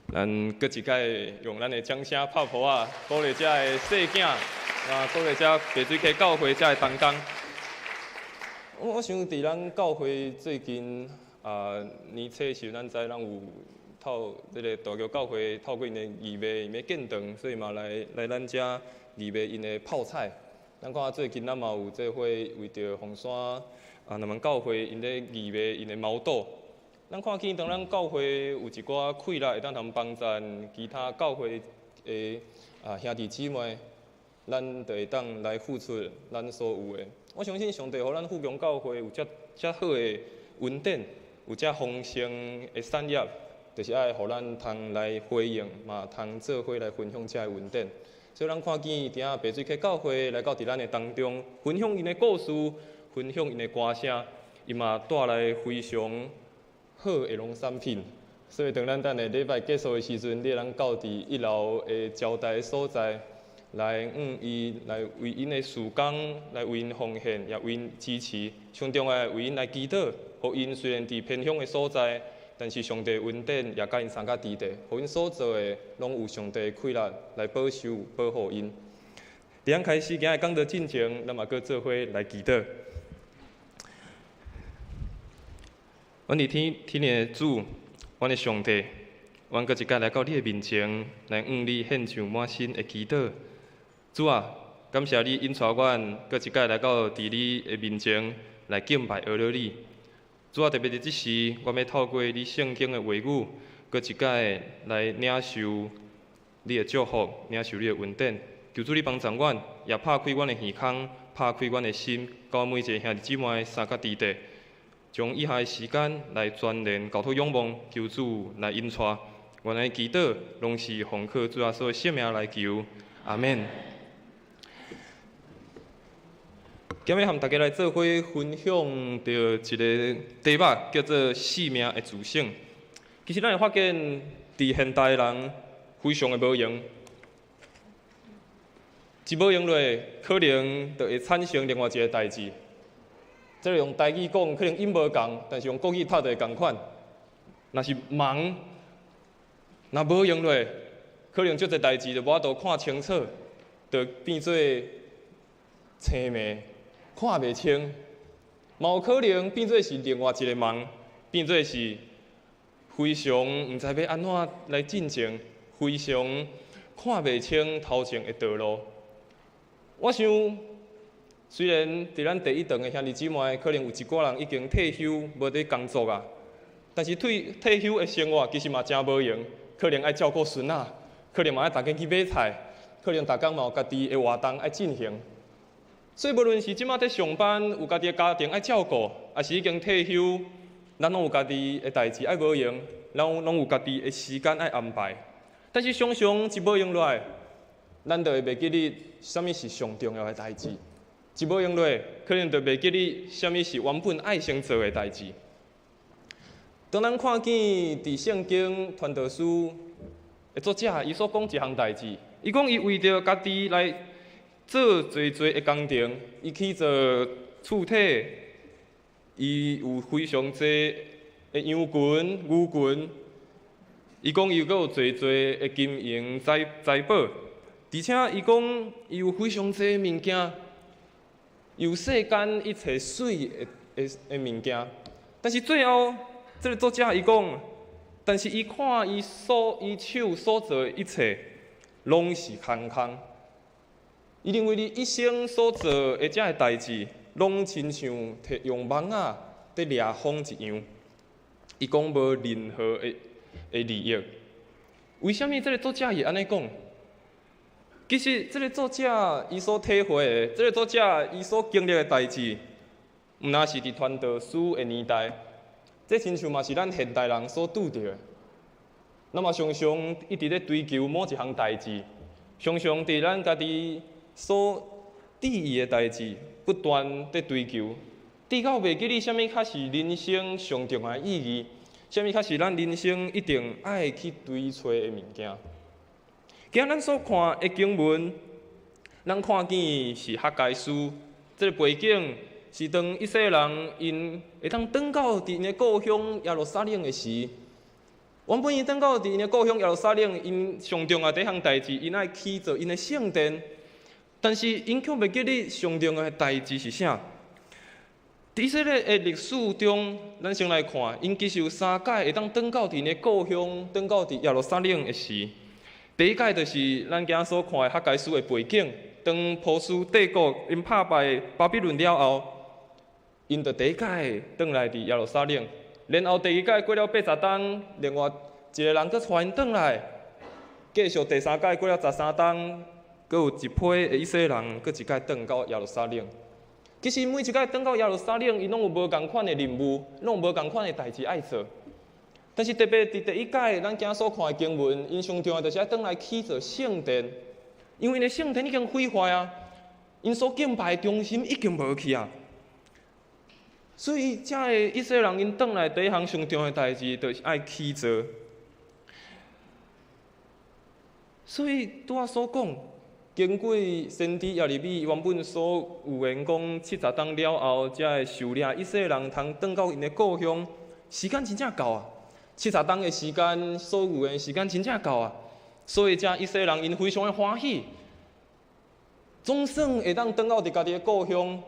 咱阁一摆用咱的掌声拍噗仔，鼓励遮的细囝，啊，鼓励遮白水溪教会遮的同工。我想伫咱教会最近啊年初时，咱知咱有透这个大桥教会透过𪜶的义卖，𪜶欲建堂，所以嘛来咱遮义卖𪜶的泡菜。咱看最近咱嘛有做伙为著凤山啊南门教会𪜶咧义卖𪜶的毛豆。咱看见当咱教会有一寡气力会当通帮赞其他教会的啊兄弟姊妹，咱就会当来付出咱所有的。我相信上帝予咱富强教会有遮遮好的恩典，有遮丰盛的产业，就是爱予咱通来回应，嘛通做伙来分享遮的恩典。所以咱看见伫遐白水溪教会来到伫咱的当中，分享𪜶的故事，分享𪜶的歌声，伊嘛带来非常好的农产品。所以当咱等下礼拜结束的时阵，你会当到伫一楼的招待所在，來向伊來為𪜶的事工來為𪜶奉獻，也為𪜶支持。上重要為𪜶來祈禱，予𪜶雖然佇偏鄉的所在，但是上帝恩典也佮𪜶相佮佇咧，予𪜶所做的攏有上帝的氣力來保守保護𪜶。佇咱開始今日講道進前，咱嘛閣做伙來祈禱。阮佇天天的主，阮的上帝，阮閣一擺來到你的面前，來向你獻上滿心的祈禱。主啊，感謝你引帶阮閣一擺來到佇你的面前來敬拜阿羅你。主啊，特別佇這時，阮欲透過你聖經的話語，閣一擺來領受你的祝福，領受你的恩典。求主你幫助阮，也拍開阮的耳孔，拍開阮的心，佮阮每一个兄弟姊妹相佮佇咧。將以下的時間來全然交託仰望，求主來引帶。阮的祈禱攏是奉靠主耶穌的聖名來求，阿們。今日和大家來做伙分享著一个題目，叫做生命的自省。其實咱會發現，佇現代人非常的無閒，一無閒落，可能就會產生另外一个代誌。這个用台語講可能音無仝，但是用國語讀就會仝款。若是忙，若無閒落，可能足濟代誌就無法度看清楚，就變做青盲，看袂清。嘛有可能變做是另外一個盲，變做是非常毋知欲按怎來進前，非常看袂清頭前的道路。我想，雖然佇咱第一堂的兄弟姊妹，可能有一寡人已經退休，無佇工作啊，但是退休的生活其實嘛誠無閒，可能愛照顧孫仔，可能嘛愛逐工去買菜，可能逐工嘛有家己的活動愛進行。所以無論是這馬佇上班，有家己的家庭愛照顧，抑是已經退休，咱攏有家己的代誌愛無閒，咱攏有家己的時間愛安排。但是常常一無閒落來，咱就會袂記得啥物是上重要的代誌。一無閒落，可能就袂記得啥物是原本愛先做的代誌。當咱看見佇聖經傳道書的作者，伊所講一項代誌，伊講伊為著家己來做濟濟的工程，伊去做厝體，伊有非常濟的羊群、牛群，伊講伊閣有濟濟的金銀財寶，而且伊講伊有非常濟物件。有世間一切媠的物件，但是最後，這个作者伊講，但是伊看伊手所做的一切，攏是空空。伊認為伊一生所做的這个代誌，攏親像提用網仔佇掠風一樣。伊講無任何的利益。為啥物這个作者會按呢講？其實，這个作者伊所體會的，這个作者伊所經歷的代誌，毋但是佇傳道書的年代，這親像嘛是咱現代人所拄著的。咱嘛常常一直咧追求某一項代誌，常常佇咱家己所注意的代誌，不斷佇追求，直到袂記得啥物較是人生上重要的意義，啥物較是咱人生一定愛去追揣的物件。今仔咱所看的經文，咱看見是哈該書，這个背景是當以色列人𪜶會當轉到佇𪜶的故鄉耶路撒冷的時，原本𪜶轉到佇𪜶的故鄉耶路撒冷，𪜶上重要第一項代誌，𪜶愛起造𪜶的聖殿，但是𪜶卻袂記得上重要的代誌是啥。佇以色列的歷史中，咱先來看，𪜶其實有三擺會當轉到佇𪜶的故鄉，轉到佇耶路撒冷的時。第一擺就是咱今仔所看的哈該書的背景，當波斯帝國𪜶拍敗巴比倫了後，𪜶就第一擺轉來佇耶路撒冷。然後第二擺過了80冬，另外一个人閣帶𪜶轉來，繼續第三擺過了13冬，閣有一批的以色列人閣一擺轉到耶路撒冷。其實每一擺轉到耶路撒冷，𪜶攏有無仝款的任務，攏有無仝款的代誌愛做。但是特別佇第一擺，咱今仔所看的經文，𪜶上重要就是愛轉來起造聖殿，因為𪜶的聖殿已經毀壞啊，𪜶所敬拜的中心已經無去啊。所以，這个以色列人𪜶轉來第一項上重要的代誌，就是愛起造。所以拄仔所講，經過先知耶利米原本所預言講70冬了後，才會受領以色列人通轉到𪜶的故鄉，時間真正到啊！七十冬的時間，所預言的時間真正到啊！所以遮以色列人𪜶非常的歡喜，總算會當轉到佇家己的故鄉，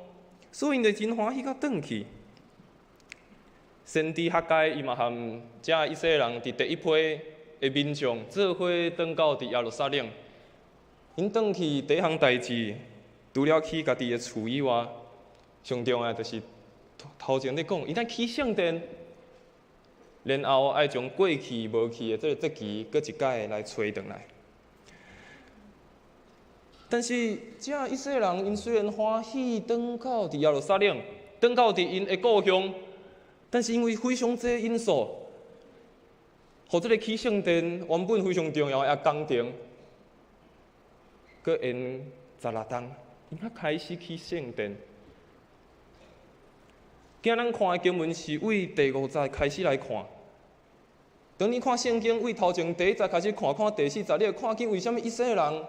所以𪜶就真歡喜佮轉去。先知哈該伊嘛和遮以色列人佇第一批的民眾做伙轉到佇耶路撒冷。𪜶轉去第一項代誌，除了起家己的厝以外，上重要就是頭前咧講，𪜶愛起聖殿，然後愛將過去無去的這個節期，閣一擺來揣轉來。但是，遮以色列人𪜶雖然歡喜轉到佇耶路撒冷，轉到佇𪜶的故鄉，但是因為非常濟因素，予這個起聖殿原本非常重要的工程，閣延16冬，𪜶才開始起聖殿。今仔咱看的經文是對第五節開始來看。當你看聖經對頭前第一節開始看，看第四節，你會看見為啥物以色列人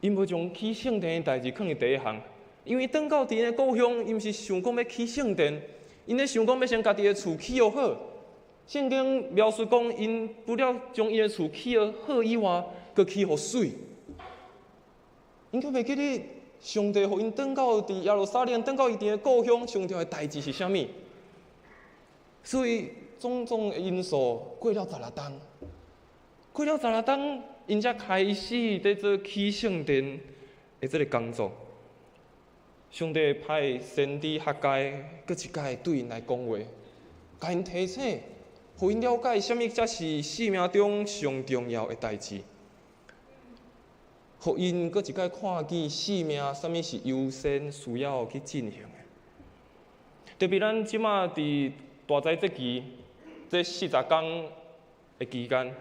，𪜶無將起聖殿的代誌囥佇第一項，因為轉到佇𪜶的故鄉，𪜶毋是想講欲起聖殿，𪜶咧想講欲先家己的厝起予好。聖經描述講，𪜶除了將𪜶的厝起予好以外，閣起予媠。𪜶閣袂記得上帝予𪜶轉到佇耶路撒冷，轉到伊的故鄉，上重要的代誌是啥物？所以種種的因素過了十六冬，過了十六冬，𪜶才開始佇做起聖殿的這个工作。上帝派先知哈該閣一擺對𪜶來講話，共𪜶提醒，予𪜶了解啥物才是生命中上重要的代誌。予𪜶閣一擺看見生命啥物是優先需要去進行的。特別咱這馬佇大齋節期這40工的期間，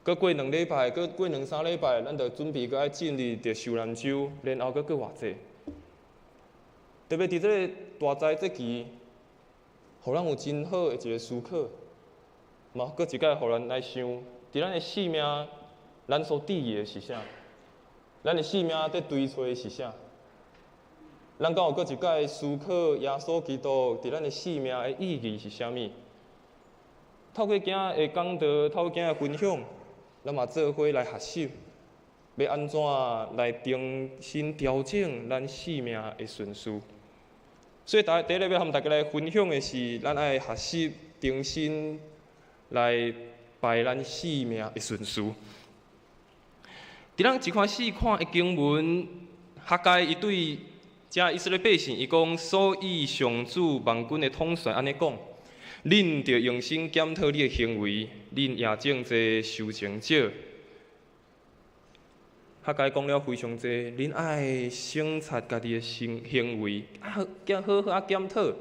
閣過2禮拜，閣過兩三禮拜，咱就準備閣愛進入著受難週，然後閣過活節。特別佇這个大齋節期，予咱有真好的一个思考，嘛閣一擺予咱來想，佇咱的生命，咱所致意的是啥？咱的生命佇追揣的是啥？咱敢有閣一擺思考耶穌基督佇咱的生命的意義是啥物？透過今仔的講道，透過今仔的分享，咱嘛做伙來學習，欲按怎來重新調整咱生命的順序。所以，第一个欲和大家來分享的是，咱愛學習重新來排咱生命的順序。佇咱一開始看的經文，哈該伊對遮以色列百姓，伊講：所以上主萬軍的統帥按呢講，恁著用心檢討你的行為，恁也種這收成者。哈該講了非常濟，恁愛省察家己的行為，啊，好好啊檢討。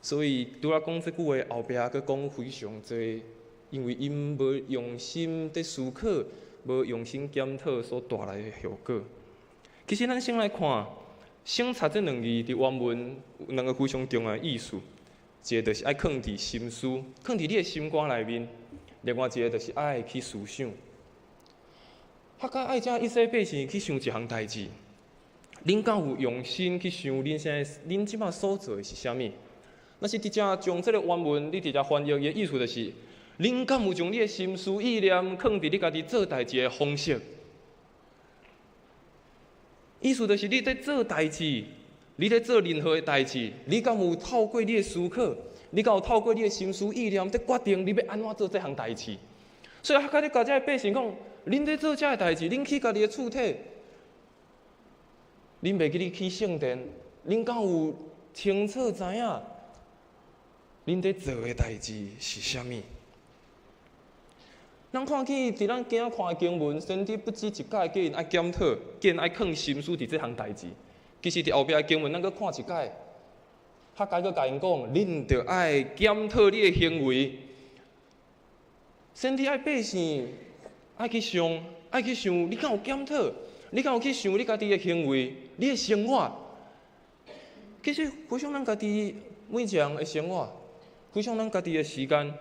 所以拄仔講這句話後壁閣講非常濟，因為𪜶無用心佇思考，無用心檢討所帶來的後果。其實咱先來看“省察”這兩字佇原文有兩个非常重要的意思，一个就是愛囥佇心思，囥佇你的心肝內面；另外一个就是愛去思想。哈該愛遮以色列百姓去想一項代誌，恁敢有用心去想恁現在恁這馬所做的是啥物？若是直接將這个原文，你直接翻譯伊的意思就是，恁敢有將你的心思意念囥佇你家己做代誌的方式？意思就是你佇做代誌，你佇做任何的代誌，你敢有透過你的思考，你敢有透過你的心思意念，佇決定你欲按怎做這項代誌？所以哈該咧共遮的百姓講，恁佇做這个代誌，恁起家己的厝體，恁袂記得起聖殿，恁敢有清楚知影？恁佇做的代誌是啥物？咱看見佇咱今仔看的經文，先知不止一擺叫𪜶愛檢討，叫𪜶愛囥心思佇這項代誌。其實佇後壁的經文，咱閣看一擺，哈該閣共𪜶講，恁著愛檢討你的行為。先知愛百姓愛去想，愛去想，你敢有檢討？你敢有去想你家己的行為，你的生活？其實回想咱家己每一人的生活，回想咱家己的時間，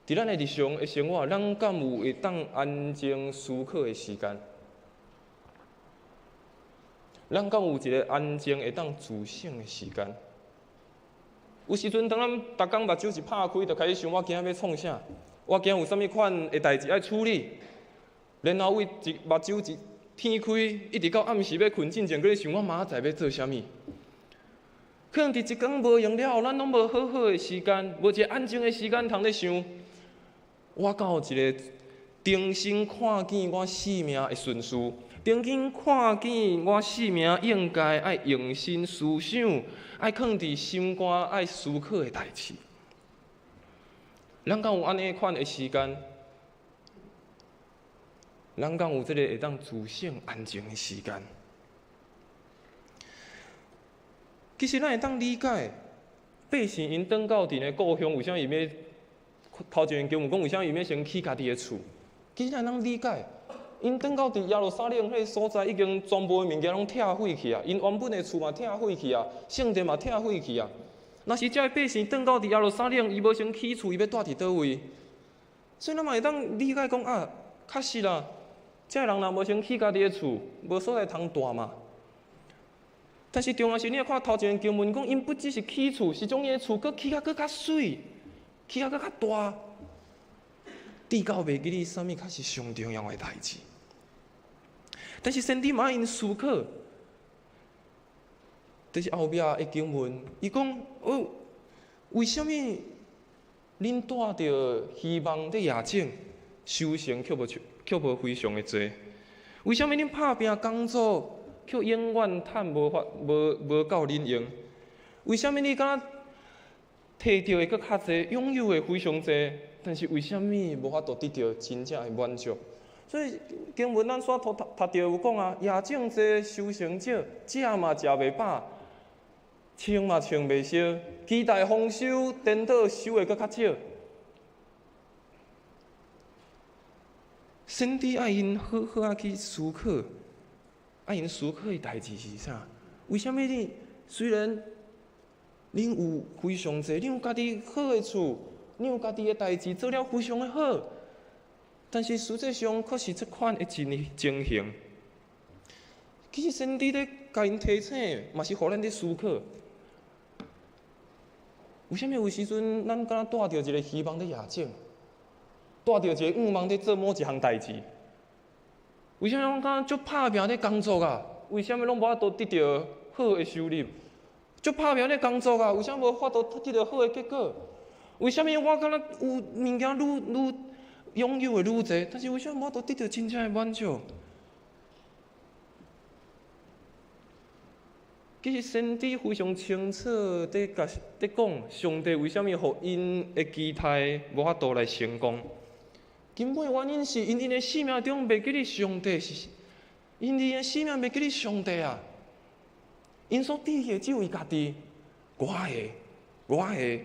佇咱的日常的生活，咱敢有會當安靜思考的時間？咱敢有一个安靜會當自省的時間？有時陣，當咱逐工目睭一拍開，就開始想我今仔欲創啥？我今仔有啥物款的代誌愛處理？然後為一目睭一天開，一直到暗時欲睏進前，閣咧想我明仔載欲做啥物？可能佇一工無閒了後，咱攏無好好的時間，無一个安靜的時間通咧想。我敢有一個重新看見我生命的順序，重新看見我生命應該愛用心思想，愛囥佇心肝，愛思考的代誌。咱敢有按呢款的時間？咱敢有這個會當自省安靜的時間？其實咱會當理解，百姓𪜶轉到𪜶的故鄉，為啥物伊欲？頭前經文講，為啥物伊欲先起家己的厝？其實咱通理解，𪜶轉到佇耶路撒冷彼个所在，已經全部的物件攏拆毀去啊！𪜶原本的厝嘛拆毀去啊，聖殿嘛拆毀去啊。若是這个百姓轉到佇耶路撒冷，伊無先起厝，伊欲住佇佗位？所以咱嘛會當理解講啊，確實啦，這个人若無先起家己的厝，無所在通住嘛。但是重要是，你若看頭前經文講，𪜶不只是起厝，是將𪜶的厝閣起較閣較媠。起較閣較大，至到袂記得啥物較是上重要的代誌。但是先知嘛愛𪜶思考，就是後壁的經文，伊講哦，為啥物恁帶著希望佇野種，收成卻無卻無非常的濟？為啥物恁拍拚工作，卻永遠趁無法無無夠恁用？為啥物你敢若摕著的閣較濟，擁有的非常濟，但是為啥物無法度得著真正的滿足？所以經文咱煞讀讀著有講啊，野種濟，收成少，食嘛食袂飽，穿嘛穿袂燒，期待豐收，顛倒收的閣較少。先知愛𪜶好好仔去思考，愛𪜶思考的代誌是啥？為啥物你雖然恁有非常濟，恁有家己好的厝，恁有家己的代誌做了非常的好，但是實際上卻是這款的情情形。其實先知咧共𪜶提醒，嘛是予咱咧思考。為啥物有時陣咱敢若帶著一个希望咧野種，帶著一个願望咧做某一項代誌？為啥物咱敢若足拍拚咧工作啊？為啥物攏無法度得著好的收入？足拍拚咧工作啊，為啥無法度得著好的結果？為啥物我敢若有物件愈愈擁有的愈濟，但是為啥物無法度得著真正的滿足？其實先知非常清楚佇共佇講，上帝為啥物予𪜶的期待無法度來成功？根本原因是𪜶𪜶的生命中袂記得上帝是，𪜶𪜶的生命袂記得上帝啊！𪜶所佇的只有伊家己，我的，我的，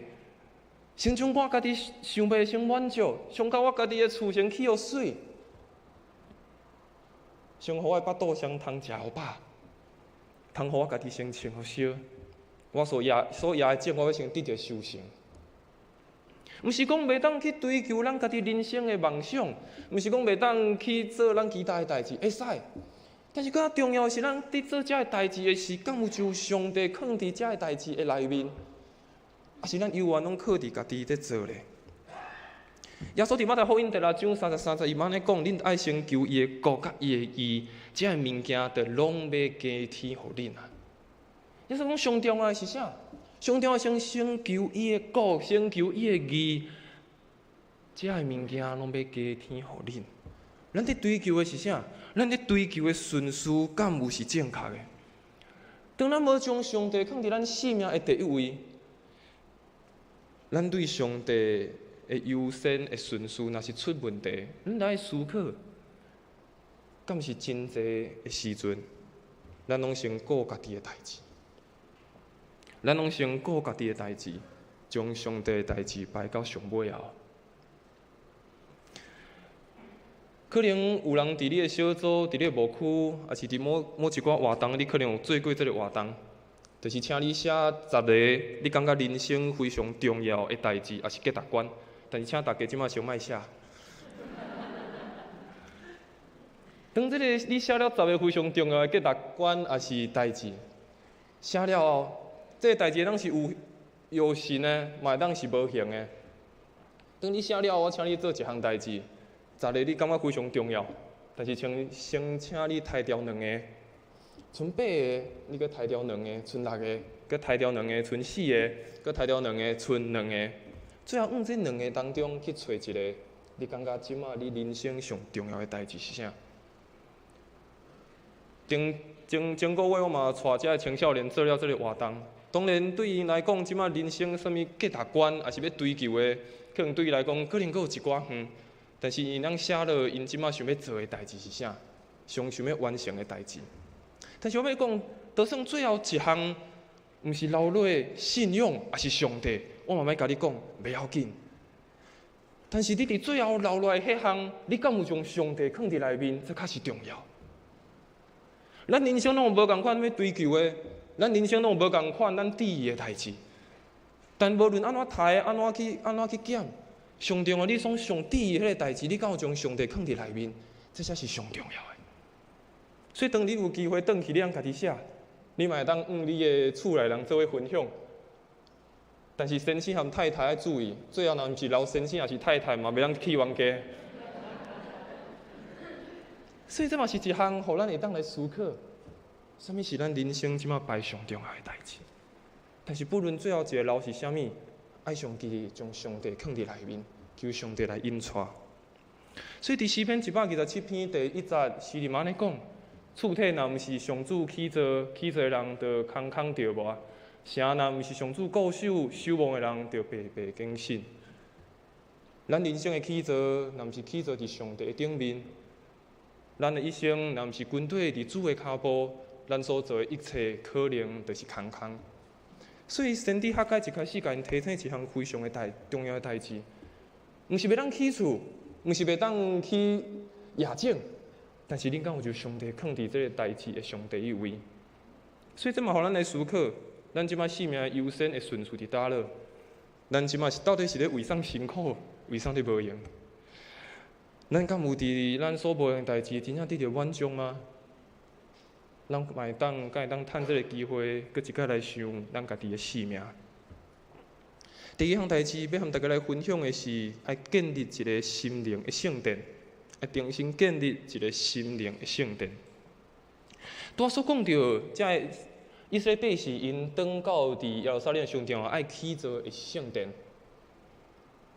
先將我家己想欲先滿足，先共我家己的厝先起予媠，先予我的腹肚先通食予飽。通予我家己先穿予燒，我所野所野的種，我欲先得著收成。毋是講袂當去追求咱家己人生的夢想，毋是講袂當去做咱期待的代誌，會使。但是閣較重要的是，咱佇做這个代誌的時，敢有將上帝囥佇這個代誌的內面，抑是咱猶原攏靠佇家己咧做咧？耶穌佇馬太福音第六章三十三節，伊嘛按呢講：恁愛先求伊的國佮伊的義，這个物件就攏欲加添予恁啊。耶穌講上重要的是啥？上重要先先求伊的國，先求伊的義，這个物件攏欲加添予恁。咱佇追求的是啥？咱佇追求的順序敢有是正確的？當咱無將上帝放佇咱生命的第一位，咱對上帝的優先的順序若是出問題，咱來思考，敢是真濟的時陣，咱攏先顧家己的代誌，咱攏先顧家己的代誌，將上帝的代誌排到上尾後。可能有人佇你的小組、佇你的牧區，抑是佇某某一寡活動，你可能有做過這个活動，就是請你寫十个你感覺人生非常重要的代誌，抑是價值觀。但是請大家這馬先莫寫。當這個你寫了十个非常重要的價值觀，抑是代誌，寫了後，這個代誌攏是有有形的，嘛會當是無形的。當你寫了後，我請你做一項代誌，十个你感覺非常重要，但是請先請你刣掉兩个，賰八个，你閣刣掉兩个，賰六个，閣刣掉兩个，賰四个，閣刣掉兩个，賰兩个，最後往這兩个當中去揣一个，你感覺這馬你人生上重要的代誌是啥？前前前個月我嘛帶遮的青少年做了這个活動，當然對𪜶來講，這馬人生啥物價值觀，抑是欲追求的，可能對伊來講，可能閣有一寡遠。但是𪜶通寫落，𪜶這馬想欲做的代誌是啥？上想欲完成的代誌。但是我欲講，就算最後一項，毋是留落信仰，抑是上帝，我嘛欲共你講，袂要緊。但是你佇最後留落來彼項，你敢有將上帝囥佇內面，這較是重要。咱人生攏有無仝款欲追求的，咱人生攏有無仝款咱佇意的代誌。但無論按怎刣，按怎去，按怎去減，上重要，你所上佇意彼个代誌，你敢有將上帝囥佇內面，這才是上重要的。所以，當你有機會轉去，你通家己寫，你嘛會當向你的厝內人做伙分享。但是先生和太太愛注意，最後若毋是留先生，抑是太太嘛，袂當去冤家。所以這嘛是一項，予咱會當來思考，啥物是咱人生這馬排上重要的代誌。但是不論最後一个留是啥物，愛上記得將上帝囥佇內面，求上帝來引帶。所以佇詩篇127篇第一節，詩人按呢講：厝體若毋是上主起造，起造的人就空空著無啊；城若毋是上主固守，守望的人就白白警醒。咱人生的起造，若毋是起造佇上帝的頂面。咱的一生，若毋是跟綴佇主的跤步，咱所做的一切可能就是空空。所以先知哈該一開始共𪜶提醒一項非常的代重要的代誌，毋是袂當起厝，毋是袂當去夜景，但是恁敢有將上帝囥佇這个代誌的上第一位？所以這嘛予咱來思考，咱這擺性命優先的順序佇佗落？咱這擺是到底是咧為啥辛苦，為啥咧無閒？咱敢有佇咱所無閒代誌，真正得著滿足嗎？咱嘛會當，敢會當趁這个機會，閣一擺來想咱家己的性命。第二項代誌，欲和大家來分享的是，愛建立一个心靈的聖殿，愛重新建立一个心靈的聖殿。拄仔所講著，這个以色列百姓𪜶轉到佇耶路撒冷上重要愛起造的聖殿，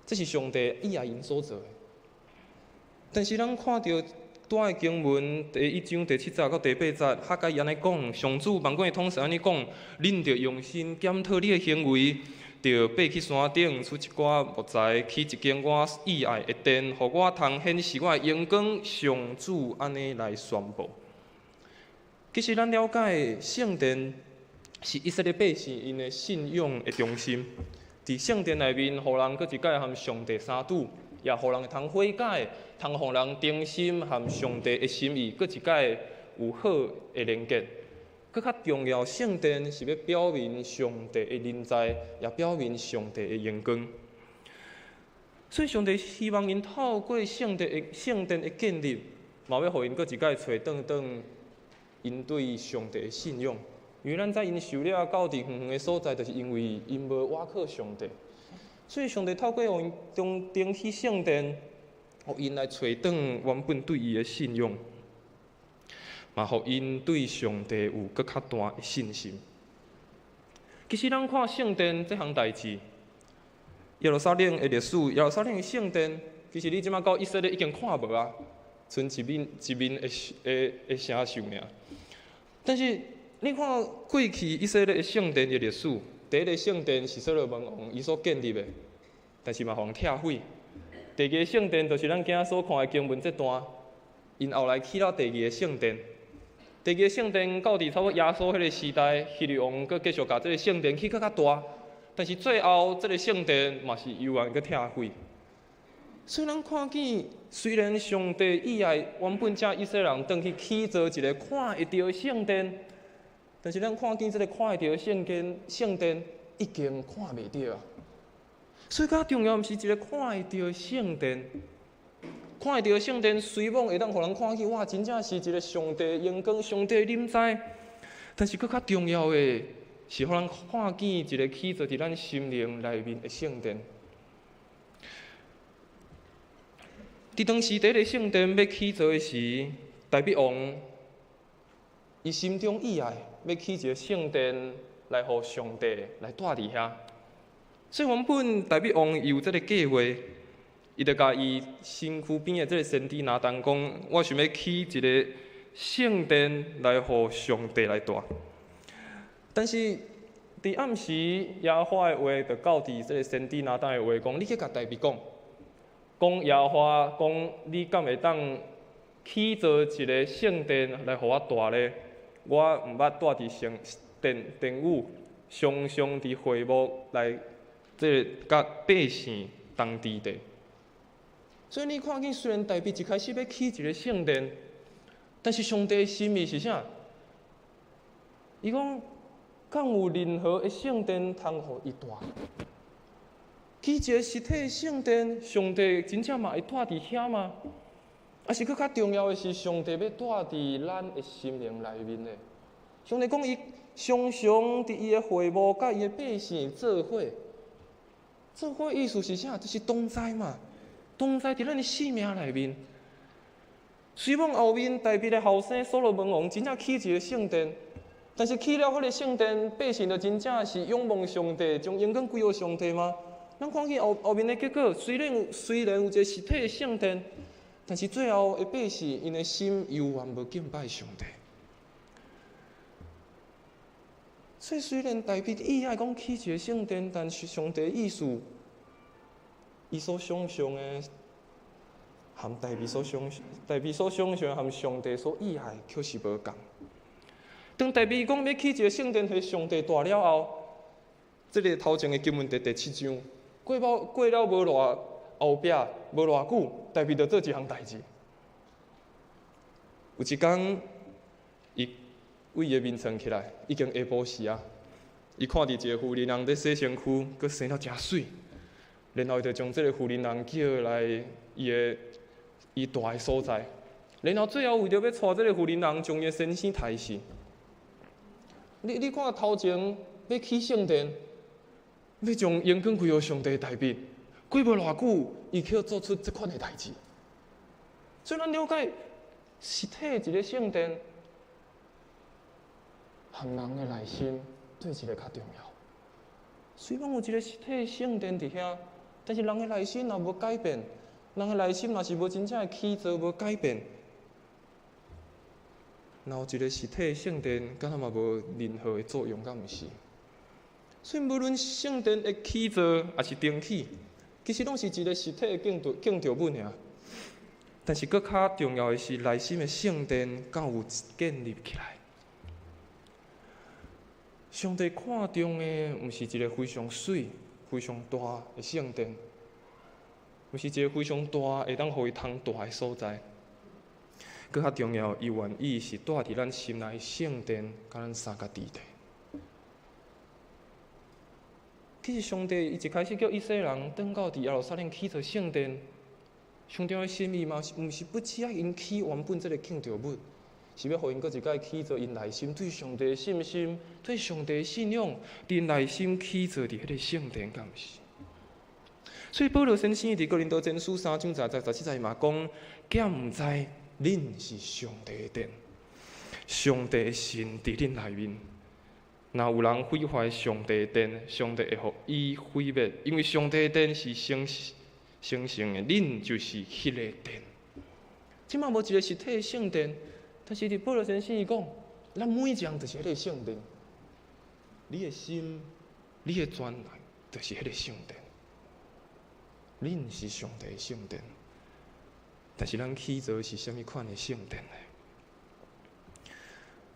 這是上帝意愛𪜶所做的。但是咱看著拄仔的經文第一章第七節到第八節，哈該伊按呢講，上主萬軍的統帥按呢講，恁著用心檢討你的行為，著爬去山頂，取一寡木材，起一間我意愛的殿，予我通顯示我的榮光。上主按呢來宣布。其實咱了解聖殿是以色列百姓𪜶的信仰的中心，佇聖殿內面，予人閣一擺和上帝相拄。也予人會通悔改，通予人重新和上帝的心意，閣一擺有好的連結。閣較重要，聖殿是欲表明上帝的臨在，也表明上帝的榮光。所以，上帝希望𪜶透過聖殿的建立，嘛欲予𪜶閣一擺揣轉轉𪜶對上帝的信仰。因為咱知𪜶受了到佇遠遠的所在，就是因為𪜶無倚靠上帝。所以，上帝透過予𪜶重重起聖殿，予𪜶來揣轉原本對伊的信仰，嘛予𪜶對上帝有閣較大的信心。其實，咱看聖殿這項代誌，耶路撒冷的歷史，耶路撒冷的聖殿，其實你這馬到以色列已經看無啊，賰一面一面的的的城牆爾。但是，你看過去以色列的聖殿的歷史。第一个聖殿是所羅門王伊所建立的，但是嘛予人拆毀。第二个聖殿就是咱今仔所看的經文這段，𪜶後來起了第二个聖殿。第二个聖殿到佇差不多耶穌彼个時代，希律王閣繼續共這个聖殿起閣較大，但是最後這个聖殿嘛是猶原閣拆毀。所以咱看見，雖然上帝意愛原本這以色列人轉去起造一个看會著的聖殿。但是咱看見這个看會著的聖殿，聖殿已經看袂著啊！所以較重要，毋是一个看會著的聖殿，看會著的聖殿雖罔會當予人看見，哇！真正是一個上帝榮光、上帝臨在。但是閣較重要的是，予人看見一個起造佇咱心靈內面的聖殿。佇當時第一个聖殿欲起造的時，大衛王伊心中意愛欲起一个聖殿來予上帝來蹛佇遐。所以原本大衛王伊有這个計畫，伊就共伊身軀邊的這个先知拿單講：我想欲起一个聖殿來予上帝來蹛。但是佇暗時，耶和華的話就到佇這个先知拿單的話講：你去共大衛講，講耶和華講，你敢會當起造一个聖殿來予我蹛咧？我毋捌蹛佇聖殿殿宇，常常佇會幕來。這个佮百姓同治的，所以你看見雖然大衛一開始欲起一个聖殿，但是上帝的心意是啥？伊講，敢有任何的聖殿通予伊蹛？起一个實體的聖殿，上帝真正嘛會蹛佇遐嗎？抑是閣較重要的是，上帝欲蹛佇咱的心靈內面的。上帝講，伊常常佇伊的會幕佮伊的百姓做伙。做伙意思是啥？就是同在嘛，同在佇咱的生命內面。雖罔後面大衛的後生所羅門王真正起一个聖殿，但是起了彼个聖殿，百姓就真正是仰望上帝，將榮光歸予上帝嗎？咱看見後後面的結果，雖然有一个實體的聖殿，但是最後的百姓𪜶的心猶原無敬拜上帝。所以雖然大衛意愛講起一个聖殿，但是上帝意思，伊所想象的，和大衛所想象和上帝所意愛，卻是無仝。當大衛講欲起一个聖殿，予上帝蹛了後，這个頭前的經文佇第七章，過了無偌後壁無偌久，大衛就做一項代誌。有一工，伊為伊的眠床起來，已經下晡時啊。伊看著一个婦人人佇洗身軀，閣生了誠媠，然後伊就將這个婦人人叫來伊的伊蹛的所在，然後最後為著欲帶這个婦人人將伊的先生刣死。你看頭前欲起聖殿，欲將榮光歸予上帝大衛，過無偌久，伊卻做出這款的代誌。所以咱了解實體一个聖殿，和人的內心對一个較重要。雖罔有一个實體聖殿佇遐，但是人的內心若無改變，人的內心若是無真正的起造、無改變，若有一个實體聖殿，敢若嘛無任何的作用，敢毋是？所以無論聖殿的起造，抑是重起，其實攏是一个實體的建築物爾。但是閣較重要的是，內心的聖殿敢有建立起來。上帝看重的，毋是一个非常媠、非常大的聖殿，毋是一个非常大會當予伊通蹛的所在。閣較重要，伊願意是蹛佇咱心內聖殿，佮咱相佮佇咧。其實上帝伊一開始叫以色列人轉到佇耶路撒冷起造聖殿，上帝的心意嘛，毋是不只愛𪜶起原本這个建築物，是欲予𪜶閣一擺起造𪜶內心對上帝的信心、對上帝的信仰，佇內心起造佇彼个聖殿，敢毋是？所以保羅先生佇哥林多前書3章10節17節嘛講，敢毋知恁是上帝的殿，上帝的神佇恁內面。若有人毀壞上帝的殿，上帝會予伊毀滅，因為上帝的殿是神聖的，恁就是彼个殿。這馬無一個實體的聖殿，但是佇保羅先生伊講，咱每一個人就是彼个聖殿。你的心，你的全能，就是彼个聖殿。恁是上帝的聖殿，但是咱起造是啥物款的聖殿呢？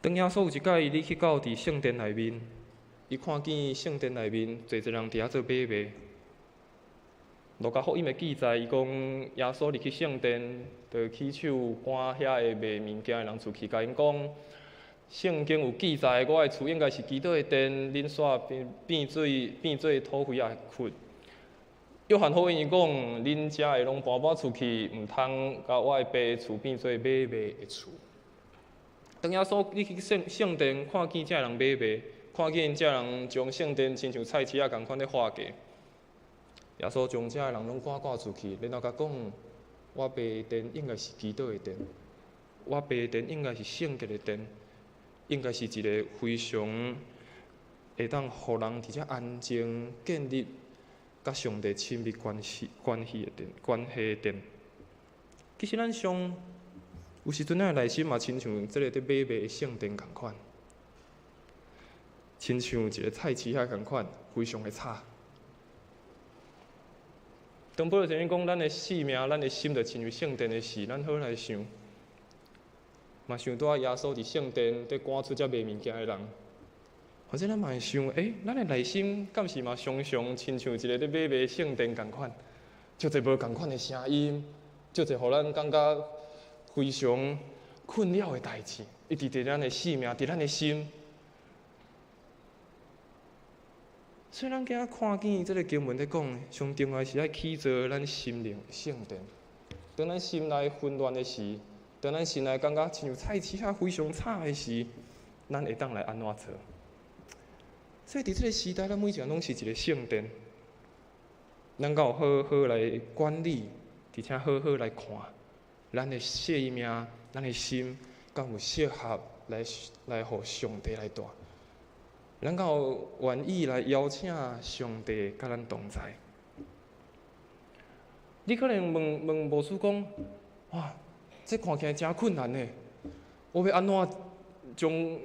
當耶穌有一擺，伊去到佇聖殿內面，伊看見聖殿內面濟濟人佇遐做買賣。路加福音的記載，伊講耶穌入去聖殿，就起手趕遐个賣物件的人出去，共𪜶講，聖經有記載，我的厝應該是祈禱的殿，恁煞變做土匪仔的窟。約翰福音伊講，恁遮的攏搬搬出去，毋通共我的爸厝變做買賣的厝。當耶穌你去聖殿看見遮人買賣，看見遮人將聖殿親像菜市仔仝款咧劃價，耶穌將遮人攏趕趕出去，然後共講：我爸的殿應該是祈禱的殿，我爸的殿應該是聖潔的殿，應該是一个非常會當予人佇遮安靜建立佮上帝親密關係的殿，關係的殿。其實咱上有時陣，咱的內心嘛親像這个佇買賣的聖殿仝款，親像一个菜市仔仝款，非常的吵。當保羅先生講，咱的生命、咱的心，就親像聖殿的時，咱好來想，嘛想拄仔耶穌佇聖殿佇趕出遮賣物件的人。或者咱嘛會想，咱的內心敢是嘛常常親像一个佇買賣聖殿仝款，足濟無仝款的聲音，足濟予咱感覺非常困擾的代誌，一直佇咱的生命，佇咱的心。所以咱今仔看見這个經文咧講，上重要是愛起造咱心靈聖殿。當咱心內混亂的時，當咱心內感覺親像菜市仔非常吵的時，咱會當來按怎做？所以佇這个時代，咱每一个人攏是一个聖殿，咱敢有好好來管理，而且好好來看，咱的生命、咱的心，敢有適合來予上帝來住？咱敢有願意來邀請上帝佮咱同在？你可能問問牧師講：哇，這看起來誠困難呢！我欲按怎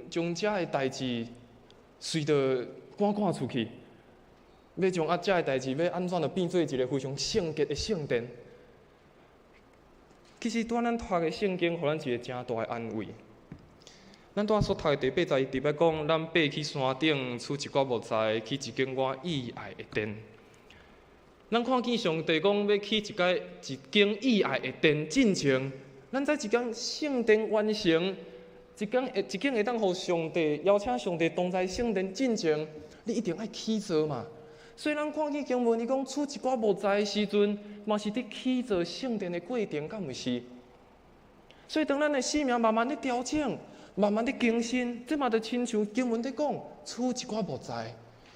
將遮的代誌隨著趕趕出去？欲將遮的代誌欲按怎就變做一个非常聖潔的聖殿？其實拄仔咱讀的聖經，予咱一个誠大的安慰。咱拄仔所讀的第八節，伊特別講，咱爬去山頂，取一寡木材，起一間我意愛的殿。咱看見上帝講欲起一間意愛的殿進前，咱知一間聖殿完成，一間會當予上帝邀請上帝同在聖殿進前，你一定愛起造嘛。所以咱看見經文，伊講取一寡木材的時陣，嘛是佇起造聖殿的過程，敢毋是？所以當咱的生命慢慢咧調整，慢慢咧更新，這嘛就親像經文咧講，取一寡木材，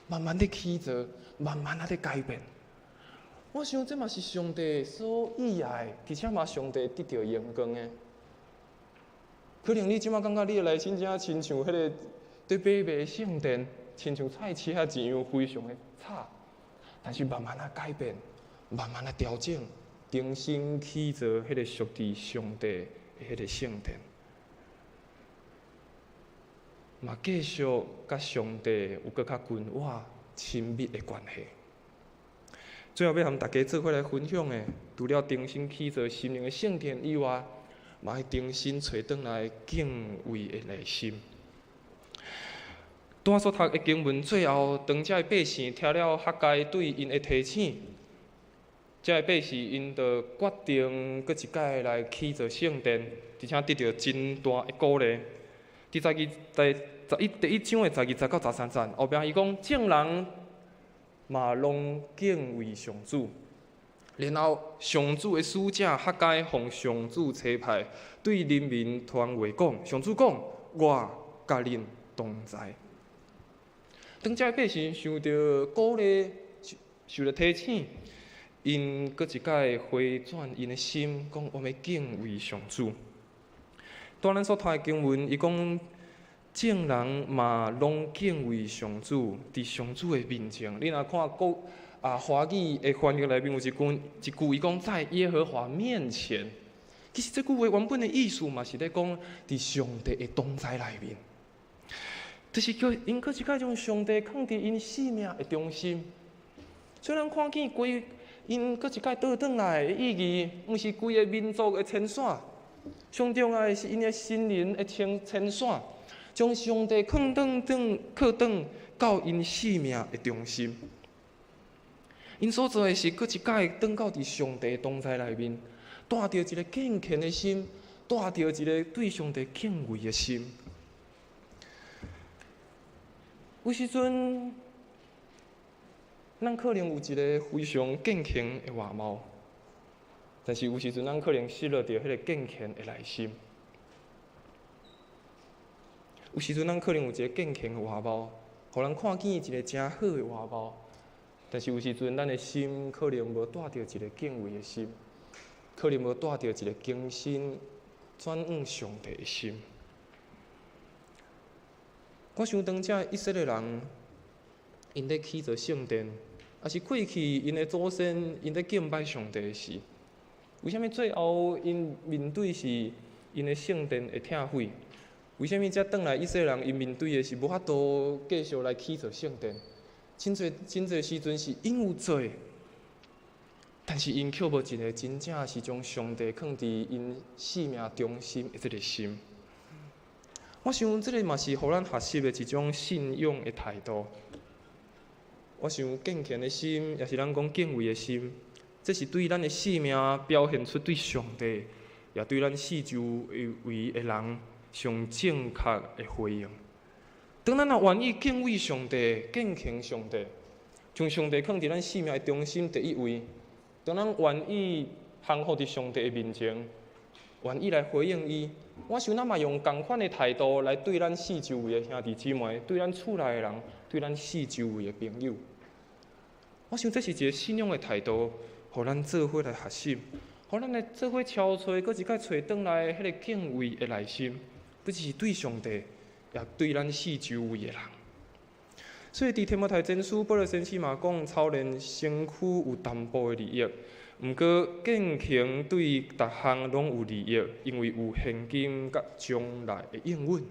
慢慢咧起造，慢慢仔咧改變。我想這嘛是上帝所意愛，而且嘛上帝得著榮光的。可能你這馬感覺你的內心真親像彼个佇買賣的聖殿，親像菜市仔一樣非常的吵，但是慢慢仔改變，慢慢仔調整，重新起造彼个屬佇上帝的彼个聖殿，嘛繼續佮上帝有閣較近我親密的關係。最後欲和大家做伙來分享的，除了重新起造心靈的聖殿以外，嘛愛重新揣轉來敬畏的內心。拄仔所讀的經文最後，當遮的百姓聽了哈該對𪜶的提醒，遮的百姓𪜶就決定閣一擺來起造聖殿，而且得著真大的鼓勵。佇十二第十一第一章的12節到13節，後壁伊講眾人嘛攏敬畏上主，然後上主的使者哈該奉上主差派，對人民傳話講，上主講：我佮恁同在。當遮百姓受著鼓勵，受著提醒，𪜶閣一擺回轉𪜶的心，講我欲敬畏上主。拄咱所讀的經文，伊講眾人嘛攏敬畏上主，佇上主的面前。你若看國華語的翻譯內面有一句，伊講在耶和華面前。其實這句話原本的意思嘛是咧講，佇上帝的同在內面，就是叫𪜶閣一擺將上帝放佇𪜶生命的中心。所以咱看見規𪜶閣一擺倒轉來的意義，毋是規个民族的遷徙，上重要的是𪜶的心靈的遷徙，將上帝放轉轉靠轉到𪜶生命的中心。𪜶所做的是閣一擺轉到佇上帝同在內面，帶著一个敬虔的心，帶著一个對上帝敬畏的心。有時陣，咱可能有一个非常敬虔的外貌，但是有时阵咱可能失落著彼个敬虔的内心。有时阵咱可能有一个敬虔的外貌，予人看见一个誠好的外貌，但是有时阵咱的心可能無帶著一个敬畏的心，可能無帶著一个更新轉向上帝的心。我想當這以色列人，𪜶咧起造聖殿，抑是過去𪜶的祖先𪜶咧敬拜上帝的時，為啥物最後𪜶面對是𪜶的聖殿會拆毀？為啥物才轉來以色列人𪜶面對的是無法度繼續來起造聖殿？真濟真濟時陣是𪜶有做，但是𪜶卻無一个真正是將上帝囥佇𪜶生命中心的這个心。我想這个嘛是予咱學習的一種信仰的態度。我想敬虔的心，也是咱講敬畏的心，這是對咱的生命表現出對上帝，也對咱四周圍的人上正確的回應。當咱若願意敬畏上帝、敬虔上帝，將上帝放佇咱生命的中心第一位，當咱願意降服佇上帝的面前，願意來回應伊，我想咱嘛用仝款的態度來對咱四周圍的兄弟姊妹，對咱厝內的人，對咱四周圍的朋友。我想這是一个信仰的態度，予咱做伙來學習，予咱來做伙敲揣，閣一擺揣轉來彼个敬畏的內心，不只是對上帝，也對咱四周圍的人。所以佇提摩太前書，保羅先生嘛講，操練身軀有淡薄的利益，毋過敬虔對逐項攏有利益，因為有現今佮將來的應允。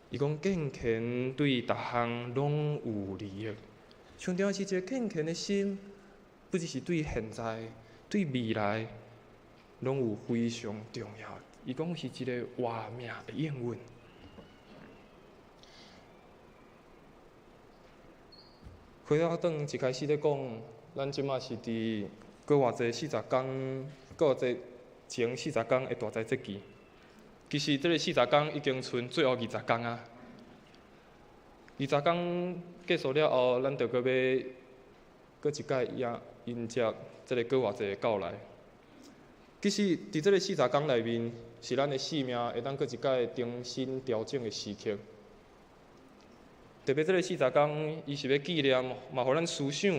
伊講敬虔對逐項攏有利益，上重要是一个敬虔的心，不只是對現在、對未來，攏有非常重要。伊講是一个活命的應允。回到轉一開始咧講，咱這馬是佇閣偌濟四十工，閣偌濟前四十工的大齋節期。其實這个四十工已經賰最後20工啊。20工結束了後，咱就閣欲閣一擺迎迎接這个閣偌濟的到來。其實，佇這个四十工內面，是咱的生命會當閣一擺重新調整的時刻。特別這个四十工，伊是欲紀念，嘛予咱思想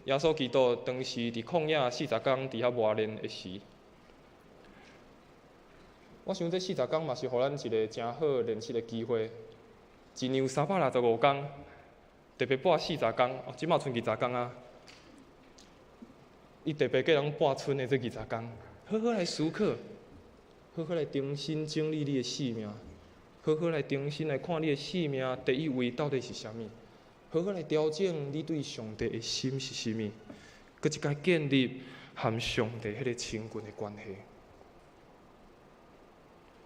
耶穌基督當時佇曠野四十工佇遐磨練的時。我想這四十工嘛是予咱一个誠好練習的機會。一年有365工，特別跋四十工，哦，這馬賰20工啊。伊特別叫人跋賰的這20工，好好來思考，好好來重新整理你的生命。好好來重新來看你的生命第一位到底是啥物，好好來調整你對上帝的心是啥物，閣一擺建立和上帝彼个親近的關係。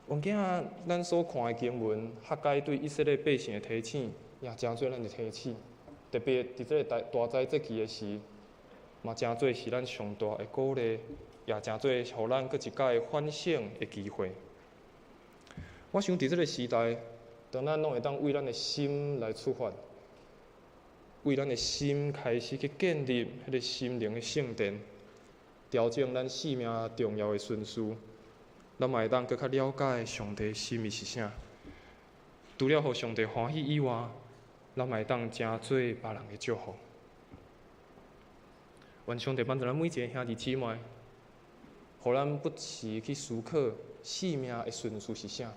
往今仔咱所看的經文，哈該對以色列百姓的提醒，也誠做咱的提醒。特別佇這个大大災節期的時，嘛誠做是咱上大的鼓勵，也誠做予咱閣一擺反省的機會。我想佇這个時代，當咱攏會當為咱的心來出發，為咱的心開始去建立彼个心靈的聖殿，調整咱生命重要的順序，咱嘛會當閣較了解上帝的心意是啥。除了予上帝歡喜以外，咱嘛會當成做別人的祝福。願上帝幫助咱每一个兄弟姊妹，予咱不時去思考生命的順序是啥。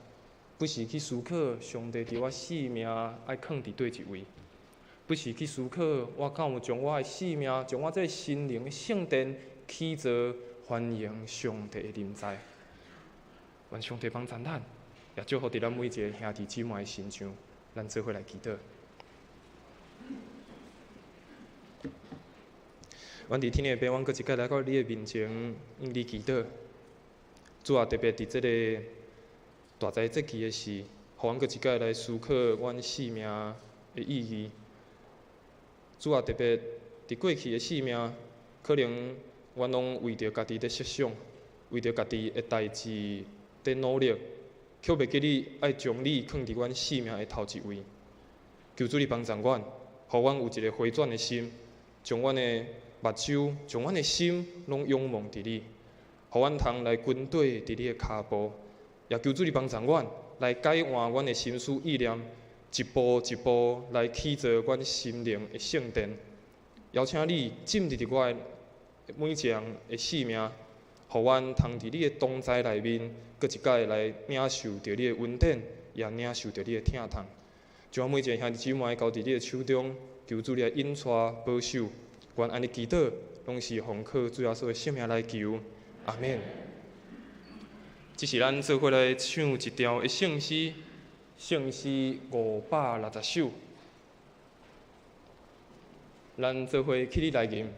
不時去思考上帝佇我生命愛囥佇佗一位，不時去思考我敢有將我的生命，將我這个心靈的聖殿起造歡迎上帝的臨在。願上帝幫助咱，也祝福佇咱每一个兄弟姊妹的身上，咱做伙來祈禱。阮佇天的父，阮閣一擺來到你的面前，向你祈禱。主啊，特別佇這个大災節期的時，予阮閣一擺來思考阮生命的意義。主啊，特別佇過去的生命，可能阮攏為著家己佇設想，為著家己的代誌佇努力，卻袂記得愛將你囥佇阮生命的頭一位。求主你幫助阮，予阮有一个回轉的心，將阮的目睭，將阮的心，攏仰望佇你，予阮通來跟綴佇你的跤步，也求主你幫助阮來改換阮的心思意念，一步一步來起造阮心靈的聖殿。邀請你進入佇我的每一個人的生命，予阮通佇你的同在內面，閣一擺來領受著你的恩典，也領受著你的疼痛。將每一个兄弟姊妹交佇你的手中，求主你來引帶保守。阮按呢祈禱，攏是奉靠主耶穌的聖名來求，阿們。這是咱做伙來唱一條的聖詩，聖詩560首。咱做伙起立來吟。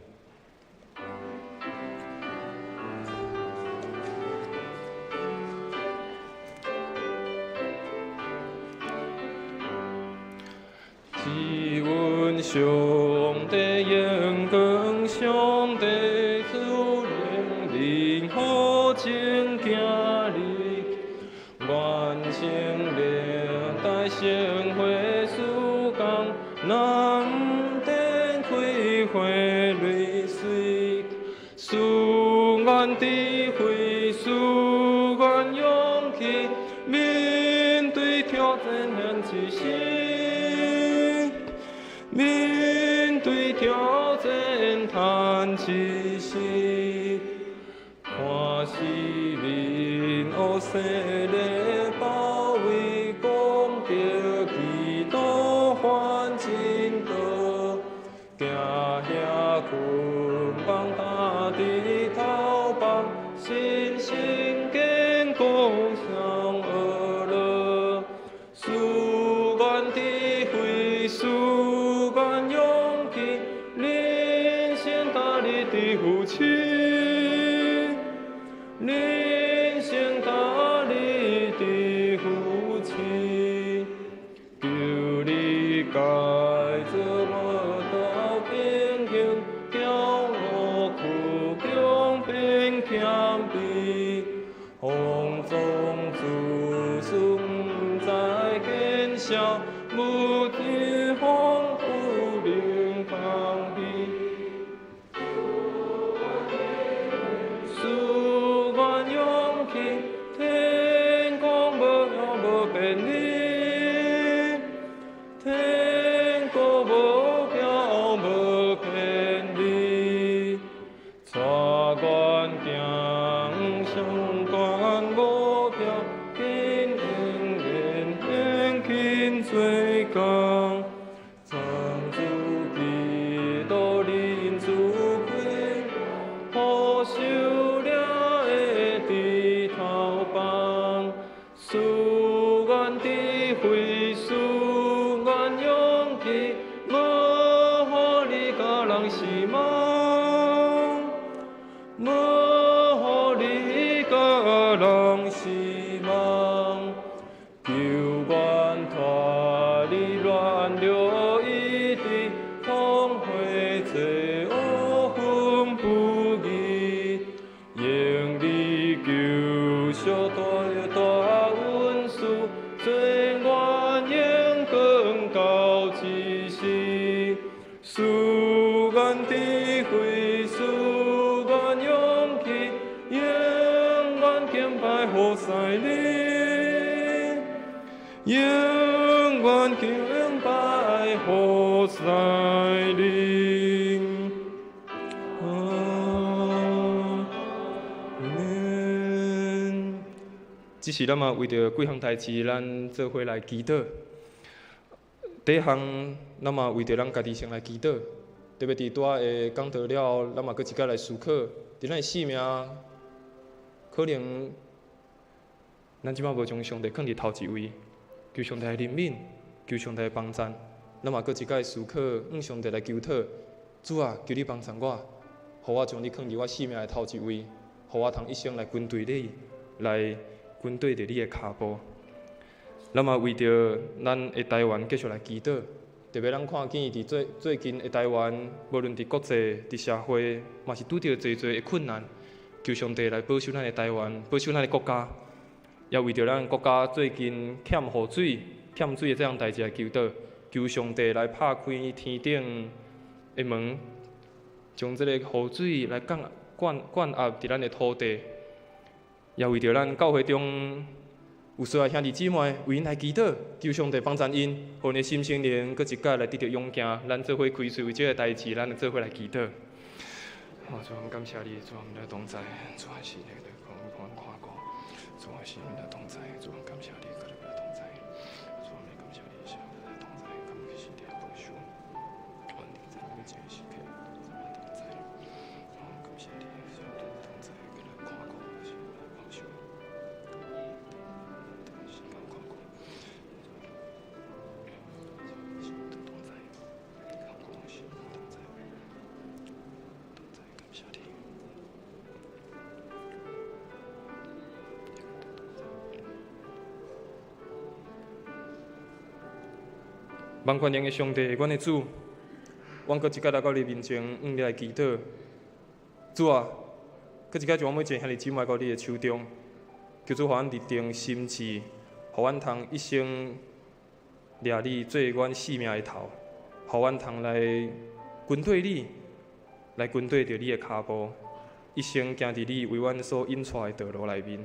只阮上帝榮光，上帝主能靈，好情行日，完成歷代聖會事工，南天開花淚水，賜阮智慧，賜阮勇氣，面對挑戰難一生。面對挑戰嘆一息，看四面惡勢力包圍，講著基督還真道，行遐捆綁打佇頭幫，信心堅固上惡樂，賜阮智慧，賜阮勇氣，人生大力的父親，人生大力的父親，求你改做無道平衡，叫我苦中變謙卑，風中子孫不知見笑，無知風雨能放棄。賜阮勇氣，天公無秒無變理，天公無秒無變理，帶阮行上懸目標，緊永遠遠近做工，藏主基督靈主權，予受掠的低頭放，賜阮智慧，賜阮勇氣，無予你共人失望，無予你共人失望，求阮脫離軟弱意志，痛悔罪惡分不義，用你救贖大大恩賜，做阮榮光到一世。賜阮智慧，賜阮勇氣，永遠敬拜服侍你，永遠敬拜服侍你。阿們。只是咱嘛為著幾項代誌，咱做伙來祈禱。第一項，咱嘛為著咱家己先來祈禱。特別佇拄仔的講道了後，咱嘛閣一擺來思考，佇咱的生命，可能咱這擺無將上帝放佇頭一位，求上帝來憐憫，求上帝來幫贊。咱嘛閣一擺思考，向上帝來求討，主啊，求你幫贊我，予我將你放佇我生命的頭一位，予我通一生來跟隨你，來跟綴著你的跤步。咱嘛為著咱的台灣繼續來祈禱，特別咱看見佇最近的台灣，無論佇國際、佇社會，嘛是拄著濟濟的困難。求上帝來保守咱的台灣，保守咱的國家，也為著咱國家最近欠雨水、欠水的這項代誌來求禱，求上帝來拍開天頂的門，將這個雨水來降灌灌壓佇咱的土地，也為著咱教會中有需要兄弟姊妹為𪜶來祈禱，求上帝幫贊𪜶，予𪜶的心聖靈閣一擺來得著勇健。咱做伙開喙為這个代誌，咱做伙來祈禱。哦，主，阮感謝你，主，阮來同在，主啊，是你來看看看顧，主啊，是你來同在，主，阮感謝你，閣來同在，主，阮感謝你，是來同在，感謝你的保守，阮在每一个時刻，來同在，哦，感謝你，是來同在，閣來看顧，是來保守，時間看顧，是同在，看顧，是同在。感謝你。萬權能的上帝，阮的主，阮閣一擺來到你面前，向你來祈禱。主啊，閣一擺將阮每一个兄弟姊妹交你的手中，求主予阮立定心志，予阮通一生掠你做阮性命的頭，予阮通來跟隨你。來跟隨著你的跤步，一生行佇你為阮所引帶的道路內面。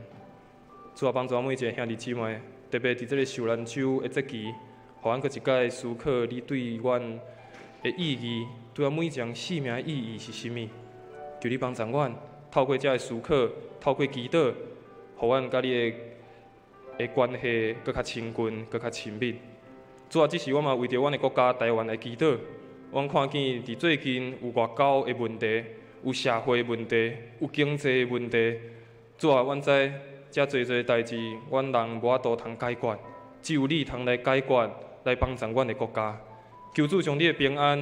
主啊，幫助阮每一个兄弟姊妹，特別佇這个受難週的節期，予阮閣一擺思考你對阮的意義，對阮每一个人生命的意義是啥物？求你幫助阮，透過這个思考，透過祈禱，予阮佮你的關係閣較親近，閣較親密。主啊，這時我嘛為著阮的國家台灣來祈禱。阮看見佇最近有外交的問題，有社會問題，有經濟的問題。主啊，阮知遮濟濟代誌，阮人無法度通解決，只有你通來解決，來幫助阮的國家。求主將你的平安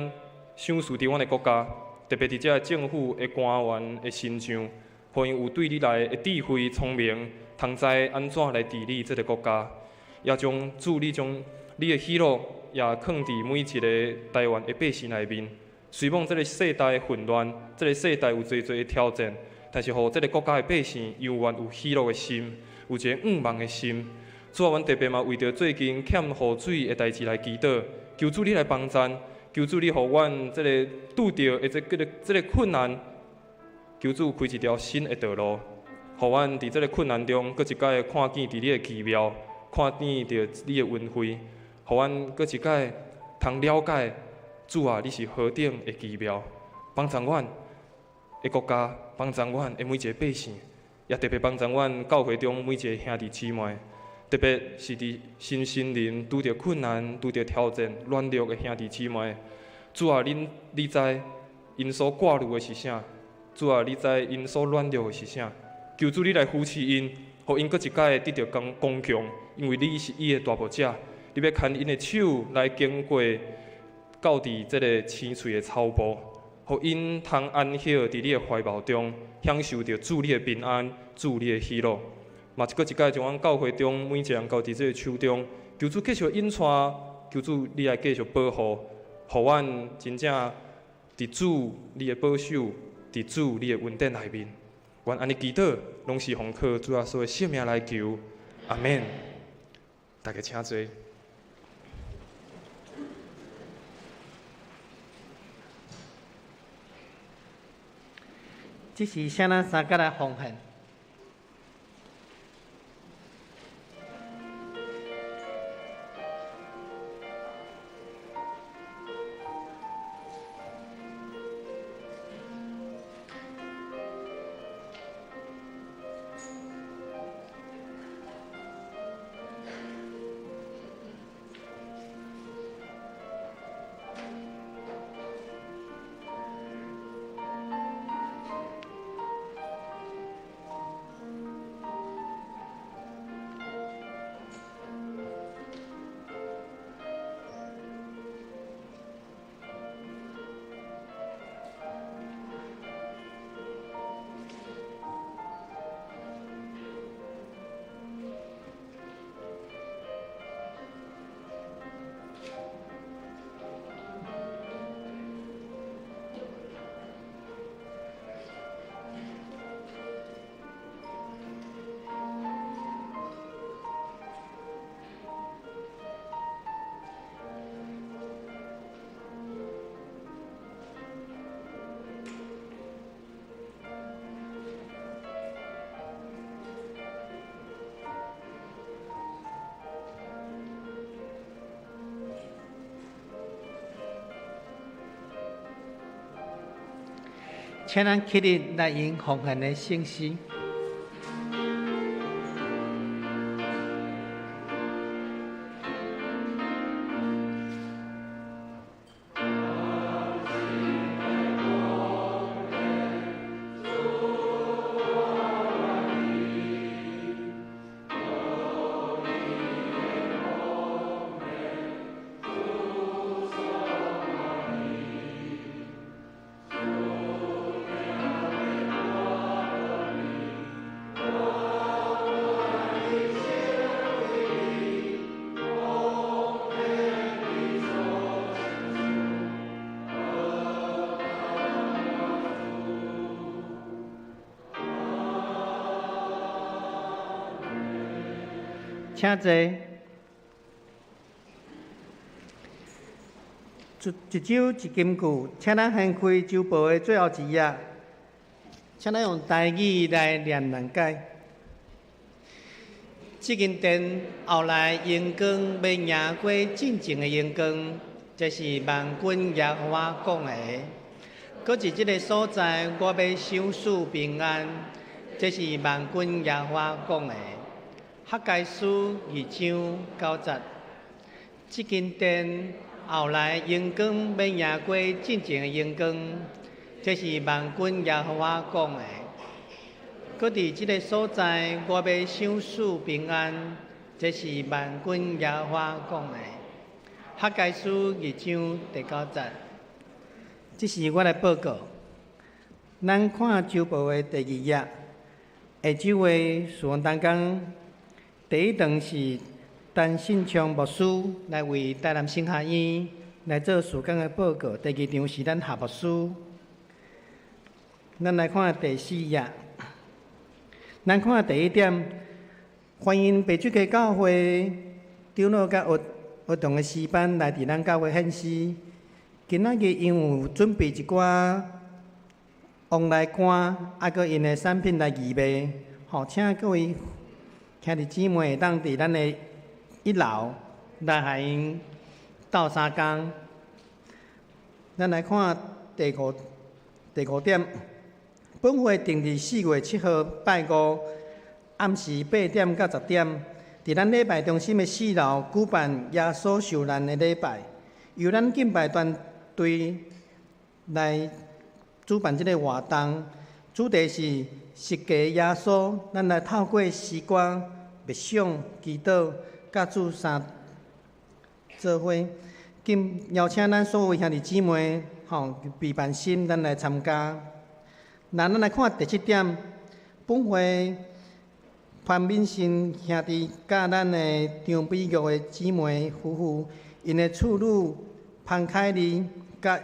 賞賜佇阮的國家，特別佇遮个政府的官員的身上，予𪜶有對你來的智慧聰明，通知按怎來治理這个國家。也將主你將你的喜樂也囥佇每一个台灣的百姓內面。雖罔這个世代混亂，這个世代有濟濟的挑戰，但是予這个國家的百姓猶原有喜樂的心，有一個向望的心。主啊，阮特別嘛為著最近欠雨水的代誌來祈禱，求主你來幫贊，求主你予阮這个拄著的這个困難，求主開一條新的道路，予阮佇這个困難中，閣一擺看見佇你的奇妙，看見著你的恩惠，予阮閣一擺通了解主啊，你是何等的奇妙，幫助阮的國家，幫助阮的每一个百姓，也特別幫助阮教會中每一个兄弟姊妹，特別是佇身心靈拄著困難、拄著挑戰、軟弱的兄弟姊妹。主啊，你知𪜶所掛慮的是啥？主啊，你知𪜶所軟弱的是啥？求主你來扶持𪜶，予𪜶閣一擺得著剛強，因為你是伊的大牧者，你欲牽𪜶的手來經過到佇這个青翠的草埔，予𪜶通安歇佇你的懷抱中，享受著主你的平安、主你的喜樂。嘛，閣一擺將阮教會中每一个人交佇這个手中，求主繼續引帶，求主你來繼續保護，予阮真正佇主你的保守，佇主你的恩典內面。阮按呢祈禱，攏是奉靠主耶穌的聖名來求，阿們。大家請坐。這時，請咱三個來奉獻。請咱起立來用奉獻的聖詩。請坐。一周一金句，請咱掀開周報的最後一頁，請咱用台語來念難解。這間殿後來榮光欲贏過進前的榮光，這是萬軍耶和華講的。閣佇這个所在，我欲賞賜平安，這是萬軍耶和華講的。哈該書二章九節，這間殿後來榮光欲贏過進前的榮光，這是萬軍耶和華講的。閣佇這个所在，我欲賞賜平安，這是萬軍耶和華講的。哈該書二章第九節，這是我來報告。咱看周報的第二頁，下周的事奉同工。第一堂是陳信昌牧師來為台南神學院來做事工的報告。第二場是咱夏牧師。咱來看第四頁，咱看第一點，歡迎白水溪教會長老佮學學堂的詩班來佇咱教會獻詩。今仔日𪜶有準備一寡旺來乾，啊，閣𪜶的產品來義賣，吼，請各位兄弟姊妹會當佇咱的一樓來予𪜶鬥相共。咱來看第五點，本會定佇4月7號拜五暗時8點到10點，佇咱禮拜中心的四樓舉辦耶穌受難的禮拜，由咱敬拜團隊來主辦這个活動，主題是十架耶穌，咱來透過詩歌、默想、祈禱、佮主三做伙，今邀請咱所有兄弟姊妹，吼，備辦心，咱來參加。那咱來看第七點，本會潘敏新兄弟佮咱的張美玉的姊妹夫婦，𪜶的次女潘凱麗佮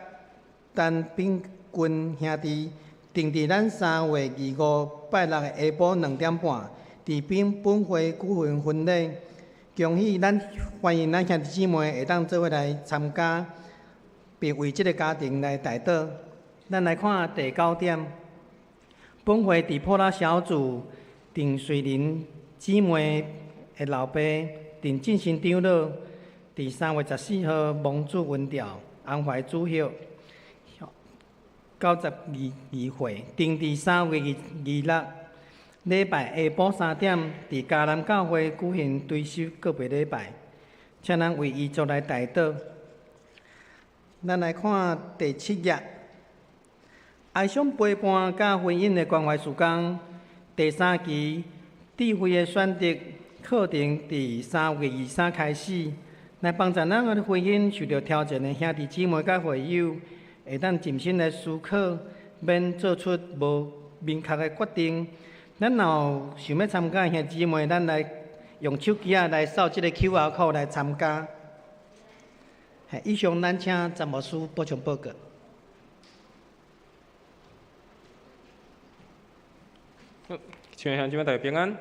陳炳君兄弟，定佇咱3月25拜六的下晡2點半，佇本會舉行婚禮。恭喜咱歡迎咱兄弟姊妹會當做伙來參加，並為這个家庭來代禱。咱來看第九點，本會佇普拉小組鄭瑞玲姊妹的老爸鄭進新長老，佇3月14號蒙主恩召，安懷主後。92歲，定佇3月26禮拜下晡3點，佇嘉南教會舉行追思告別禮拜，請咱為遺族來代禱。咱來看第七頁，哀傷陪伴佮婚姻的關懷事工，第三期智慧的選擇課程佇3月23開始，來幫助咱的婚姻受著挑戰的兄弟姊妹佮會友，會當靜心來思考，免做出無明確的決定。咱若有想欲參加的兄弟姊妹，咱來用手機仔來掃這个 QR code 來參加。以上咱請詹牧師補充報告。好，親愛兄弟姊妹大家平安。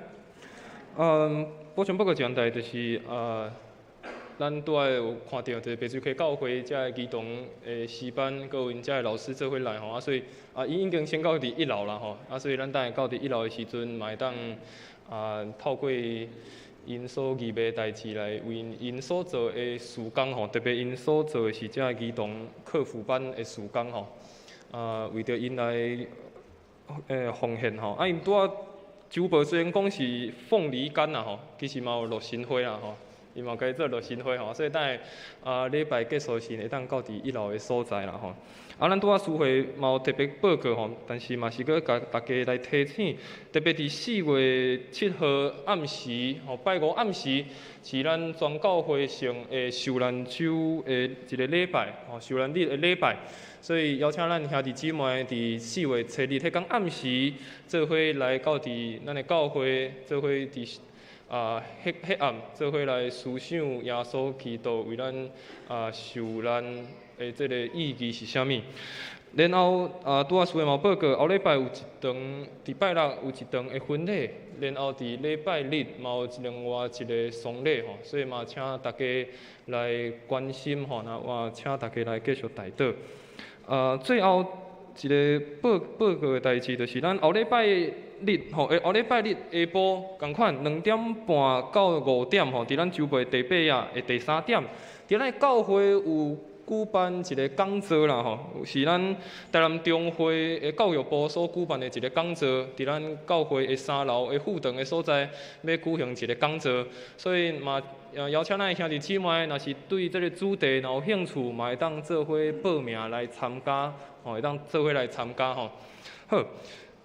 補充報告一項代就是，咱拄仔有看著，就是白水溪教會遮个兒童的詩班，閣有𪜶遮个老師做伙來吼，啊，所以啊，伊已經先到佇一樓啦吼，啊，所以咱等下到佇一樓的時陣，嘛會當啊透過𪜶所預備的代誌來為𪜶所做的事工吼，特別𪜶所做的是遮个兒童課輔班的事工吼，啊，為著𪜶來奉獻吼。啊，𪜶拄仔酒保雖然講是鳳梨乾啦吼，其實嘛有洛神花啦吼，伊嘛家己做洛神花吼，所以等下啊禮拜結束時會當到佇一樓的所在啦吼。啊，咱拄仔司會嘛有特別報告吼，但是嘛是閣共大家來提醒，特別佇4月7號暗時吼，拜五暗時是咱全教會性的受難週的一個禮拜吼，受難日的禮拜，所以邀請咱兄弟姊妹佇4月7日彼工暗時做伙來到佇咱的教會，做伙佇彼彼暗做伙來思想耶穌基督為咱受難的這个意義是啥物？然後啊，拄仔司會嘛報告，後禮拜有一場，佇拜六有一場的婚禮，然後佇禮拜日嘛有另外一个喪禮吼，所以嘛請大家來關心吼，那我請大家來繼續代禱。最後一个報告的代誌，就是咱後禮拜日吼，後禮拜日下晡仝款2點半到5點吼，佇咱周末第八夜的第3點，佇咱教會有舉辦一个講座啦吼，是咱台南中會的教育部所舉辦的一个講座，佇咱教會的3樓的副堂的所在，欲舉行一个講座，所以嘛邀請咱的兄弟姊妹，若是對這个主題若有興趣，嘛會當做伙報名來參加，吼，會當做伙來參加吼。好，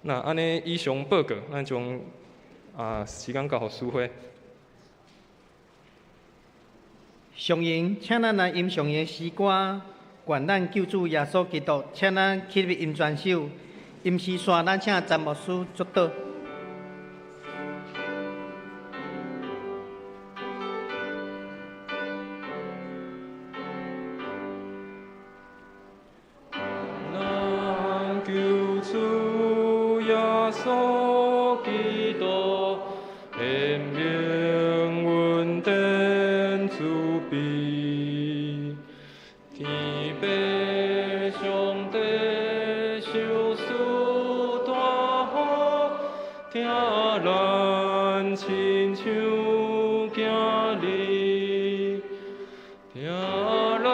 那按呢以上報告，咱將時間交予司會。上榮，請咱來吟上的詩歌，願咱救主耶穌基督，請咱起立吟全首，吟詩煞，咱請詹牧師祝禱。咱救主耶穌基督，顯明恩典慈悲，天父上帝賞賜大福，疼咱親像囝兒，疼咱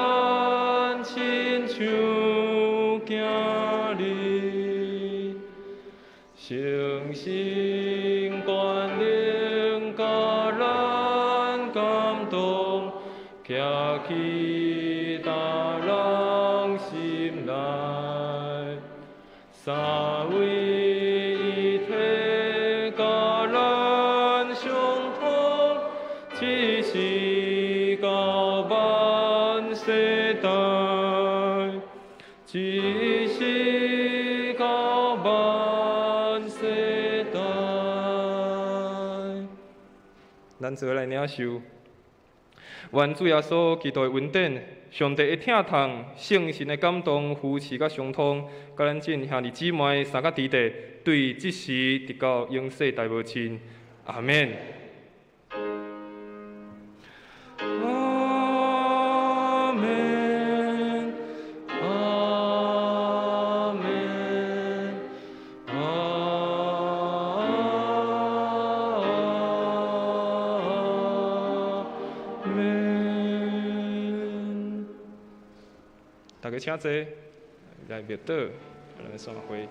親像囝兒，誠心權能佮咱感動，徛起大人心內，三位一體佮咱相通，一時到萬世代，一時到萬世代。咱做伙來領受，願主耶穌基督的恩典、上帝的疼痛、聖神的感動、扶持佮相通，佮咱眾兄弟姊妹三个弟弟，對這時直到永世代無盡。阿們。阿們，阿們，阿們。大家請坐，來默禱，咱散會。